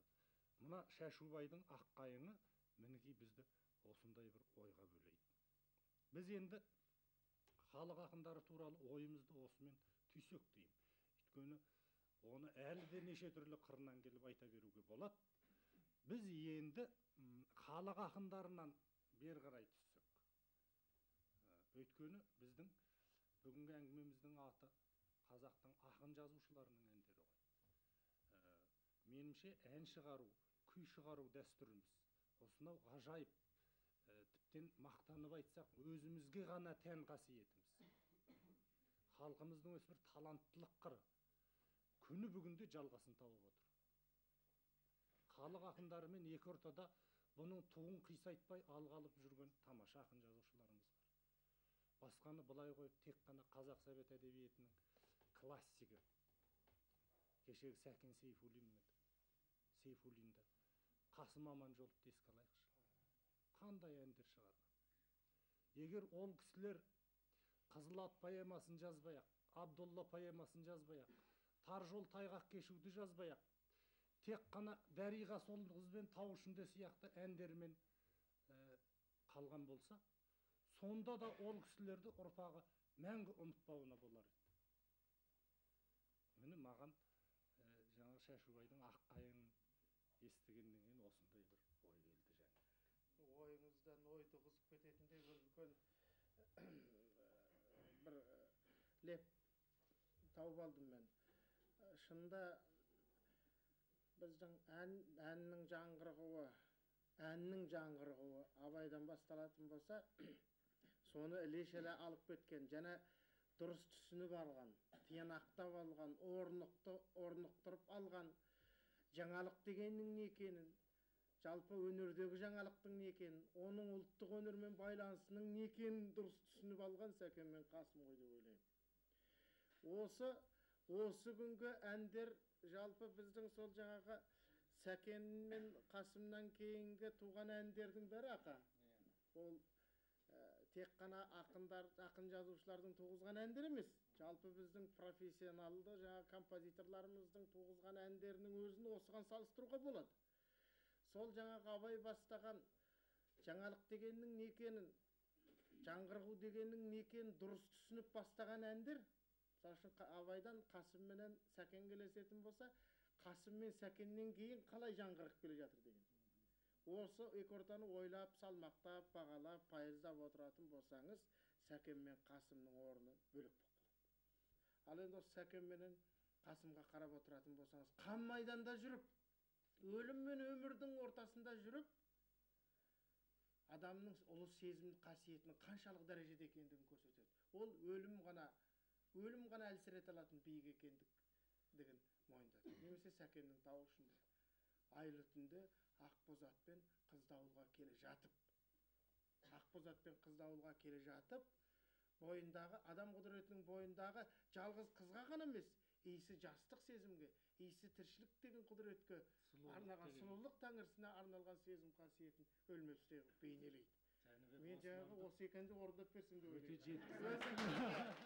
Мына Шашубайдың Аққайыңы мінекей бізді осындай бір ойға бөлейді. Біз енді халық ақындары туралы ойымызды осымен түйсек деймін. Өйткені оны әлі де неше түрлі қырынан келіп айта беруге болады. Біз енді халық ақындарынан бері қарай түссек. Өйткені біздің бүгінгі әңгімеміздің аты қазақтың ақын жазушыларының әндері ғой. Меніңше, ән шығару, күй шығару дәстүріміз осынау ғажайып, тіптен мақтанып айтсақ, өзімізге ғана тән қасиетіміз. Халқымыздың өз бір таланттылық қыры күні бүгінде жалғасын тауып отыр. Халық ақындарымен екі ортада бұның туын қисайтпай алға алып жүрген тамаша ақын жазушыларымыз бар. Басқаны былай қойып, тек қана қазақ совет әдебиетінің классигі кешегі Сәкен Сейфуллин, Сейфуллинді, Қасым Аманжоловты еске алайықшы. Қандай әндер шығарған. Егер ол кісілер Қызыл ат поэмасын жазбай ақ, Абдолла поэмасын жазбай ақ, Тар жол тайғақ кешуді жазбай ақ, тек қана Дариға сол қызбен тау ішінде сияқты әндермен қалған болса, сонда да ол кісілерді ұрпағы мәңгі ұмытпауына болар еді. Міне маған жаңағы Шашубайдың Аққайыңын естігеннен кейін осындай бір ой келді және. Ойыңыздан ой туғызып кететіндей бір үлкен бір леп тауып алдым мен. Шынында біздің әннің жаңғырығуы Абайдан басталатын болса, соны іле-шіле алып кеткен және дұрыс түсініп алған, тиянақтап алған, орнықтырып алған жаңалық дегеннің не екенін, жалпы өнердегі жаңалықтың не екенін, оның ұлттық өнермен байланысының не екенін дұрыс түсініп алған Сәкен мен Қасым ғой деп ойлаймын. Осы күнгі әндер жалпы біздің сол жаңағы Сәкен мен Қасымнан кейінгі туған әндердің бәрі ақа. Ол тек қана ақындар, ақын жазушылардың туғызған әндері емес, жалпы біздің профессионалды жаңа композиторларымыздың туғызған әндерінің өзін осыған салыстыруға болады. Сол жаңағы Абай бастаған жаңалық дегеннің не екенін, жаңғырғу дегеннің не екенін дұрыс түсініп бастаған әндер, мысалы үшін Абайдан Қасым менен Сәкен келесетін болса, Қасым мен Сәкеннен кейін қалай жаңғырып келе жатыр деген. Осы екі ортаны ойлап, салмақтап, бағалап, пайыздап отыратын болсаңыз, Сәкен мен Қасымның орны бөлек болып қалады. Ал енді осы Сәкен менен Қасымға қарап отыратын болсаңыз, қан майданда жүріп, өлім мен өмірдің ортасында жүріп, адамның ұлы сезім қасиетінің қаншалық дәрежеде екендігін көрсетеді. Ол өлім ғана әлсірете алатын биік екендігін мойындады. Немесе Сәкеннің тауы ішінде айлы түнде Ақбозатпен Қыздауылға келе жатып, Ақбозатпен Қыздауылға келе жатып, бойындағы адам құдіретінің бойындағы жалғыз қызға ғана емес, иісі жастық сезімге, иісі тіршілік деген құдіретке арналған, сұлулық тәңірісіне арналған сезім қасиетін өлместей қылып бейнелейді. Мен жаңағы осы екі әнді орындап берсем деп ойлаймын. Өте жеткізесің.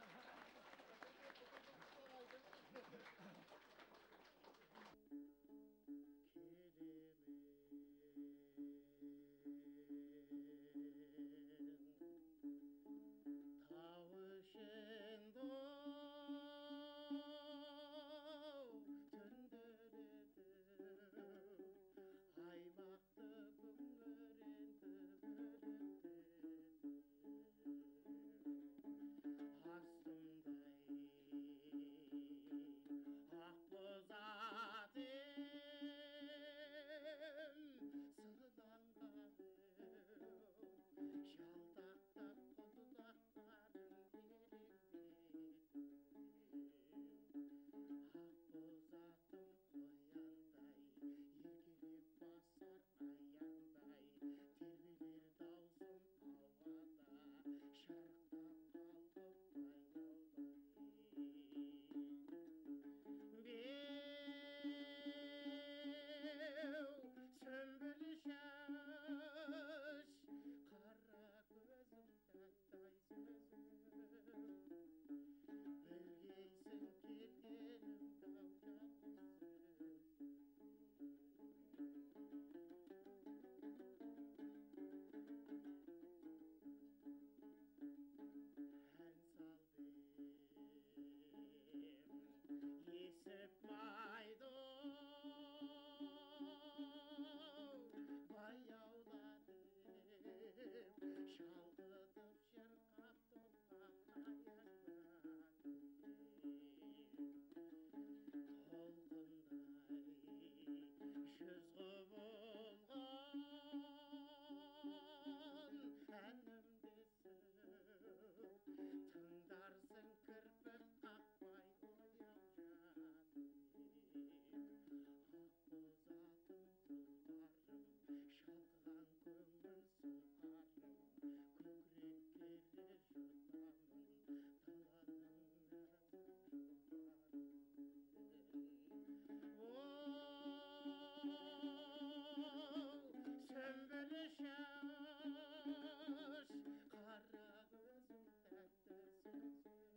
Қара көзің тәтті сөзің.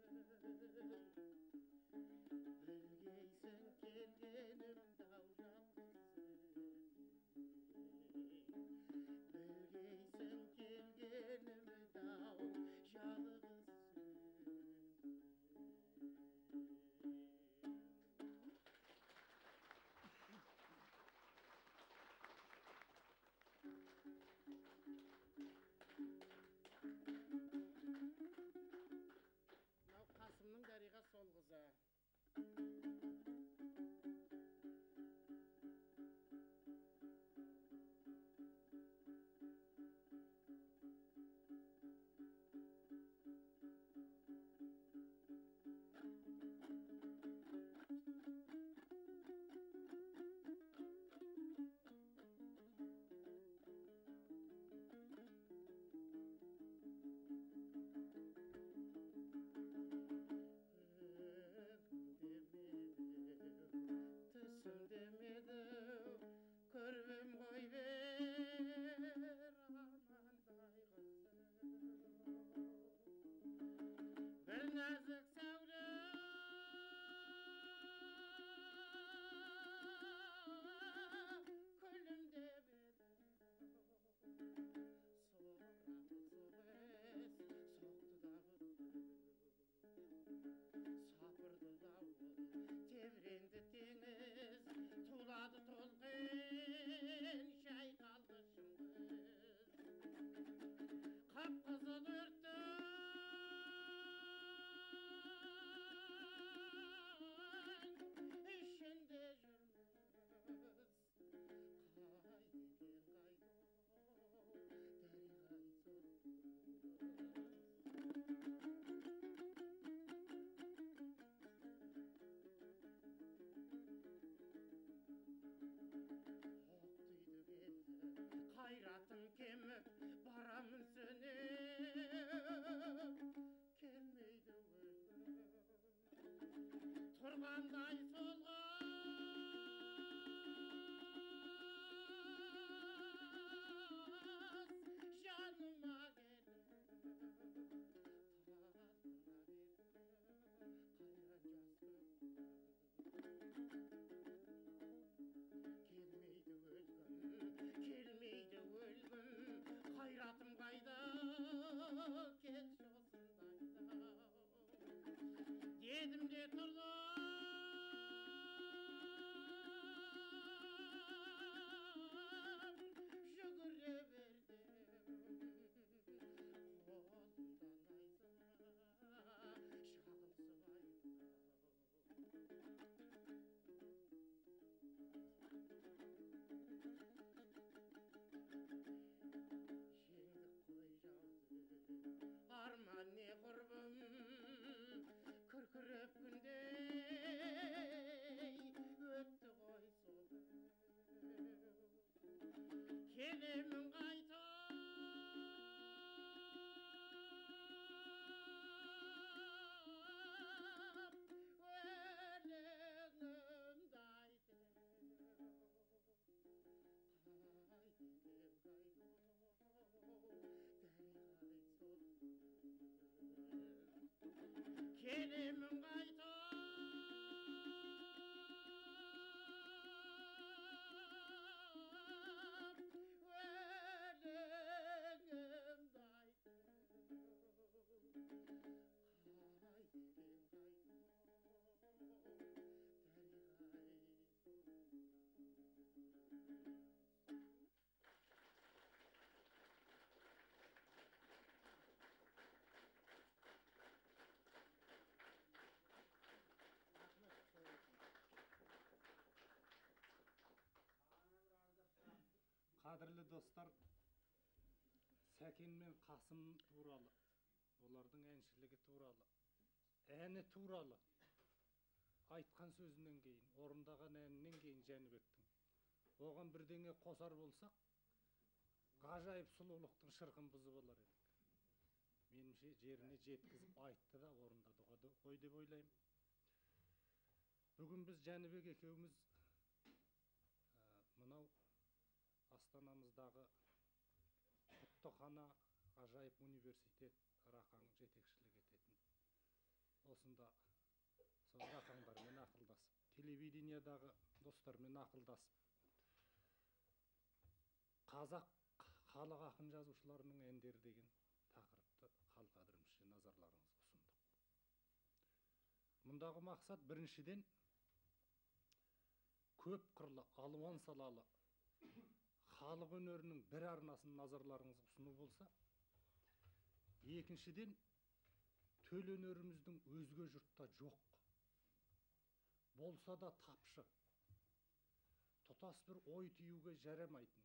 Келмейді өлгім, келмейді өлгім, қайратым қайда, келші осындайда. Дедім де тұрдым, жүгіре бердім. Қолымда найза, шағылысып айтты. Жеңдік қой жауды, арман не құрбым, күркіреп күндей өтті ғой сол. Келемін қайтып, өлеңімді айтып, қайт екен қайт, дариға-ай сол. Келемін қайтып, өлеңімді айтып, қайт екен қайт, дариға-ай сол. Қадірлі достар, Сәкен мен Қасым туралы, олардың әншілігі туралы, әні туралы айтқан сөзінен кейін, орындаған әнінен кейін Жәнібектің оған бірдеңе қосар болсақ, ғажайып сұлулықтың шырқын бұзып алар едік. Меніңше, жеріне жеткізіп айтты да орындады ғой деп ойлаймын. Бүгін біз Жәнібек екеуміз мынау астанамыздағы құттықана ғажайып университет Рақаң жетекшілік ететін. Осында сол Рақаңдармен ақылдасып, телевидениедағы достармен ақылдасып, қазақ халық ақын жазушыларының әндері деген тақырыпты хал қадірімізше назарларыңызға ұсындық. Мұндағы мақсат біріншіден көп қырлы, алуан салалы халық өнерінің бір арнасын назарларыңызға ұсыну болса, екіншіден төл өнеріміздің өзге жұртта жоқ, болса да тапшы, тұтас бір ой түюге жарамайтын,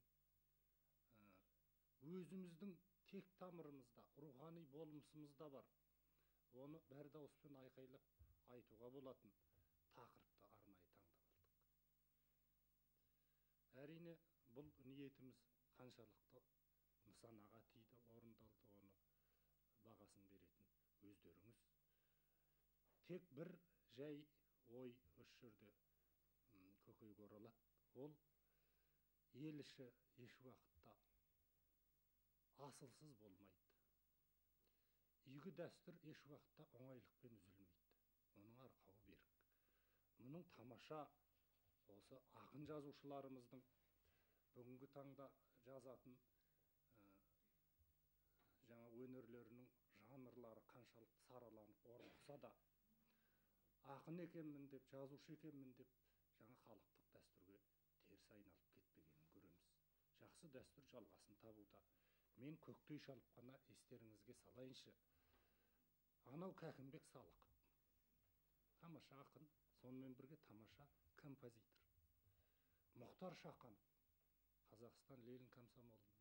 өзіміздің тек тамырымызда, рухани болмысымызда бар, оны бәр дауыспен айқайлап айтуға болатын тақырыпты арнайы таңдап алдық. Әрине, бұл ниетіміз қаншалықты нысанаға тиді, орындалды, оны бағасын беретін өздеріңіз. Тек бір жай ой осы жерде көкейге оралады. Ол ел іші еш уақытта асылсыз болмайды. Игі дәстүр еш уақытта оңайлықпен үзілмейді. Оның арқауы берік. Мұның тамаша осы ақын жазушыларымыздың бүгінгі таңда жазатын жаңа өнерлерінің жанрлары қаншалықты сараланып орнықса да, ақын екенмін деп, жазушы екенмін деп жаңа халықтық дәстүрге теріс айналып кетпегенін көреміз. Жақсы дәстүр жалғасын табуда. Мен көктей шалып қана естеріңізге салайыншы. Анау Кәкімбек Салықов тамаша ақын, сонымен бірге тамаша композитор. Мұхтар Шаханов Қазақстан Ленин комсомолының,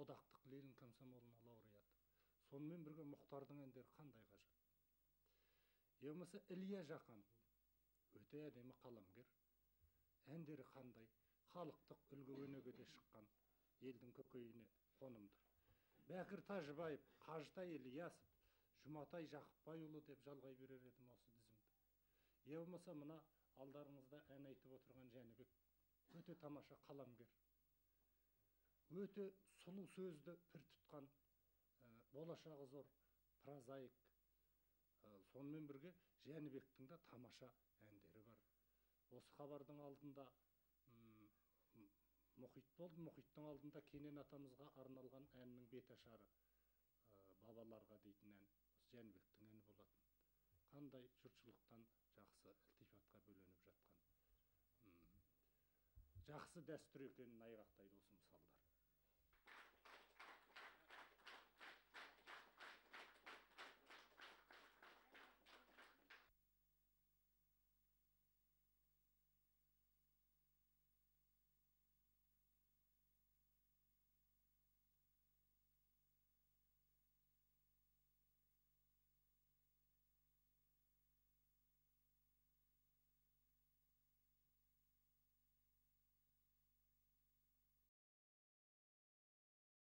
одақтық Ленин комсомолының лауреаты. Сонымен бірге Мұхтардың әндері қандай ғажап. Я болмаса Ілия Жақанов өте әдемі қаламгер, әндері қандай, халықтық үлгі өнегеде шыққан, елдің көкейіне қонымды. Бәкір Тәжібаев, Қажытай Ілиясов, Жұматай Жақыпбайұлы деп жалғай берер едім осы тізімді. Я болмаса мына алдарыңызда ән айтып отырған Жәнібек өте тамаша қаламгер, өте сұлу сөзді пір тұтқан, болашағы зор прозаик, Сонымен бірге Жәнібектің де тамаша әндері бар. Осы хабардың алдында Мұхит болды. Мұхиттың алдында Кенен атамызға арналған әннің беташары, бабаларға дейтін ән, осы Жәнібектің әні болатын. Қандай жұртшылықтан жақсы ілтифатқа бөленіп жатқан жақсы дәстүр екенін айғақтайды осы мысалдар.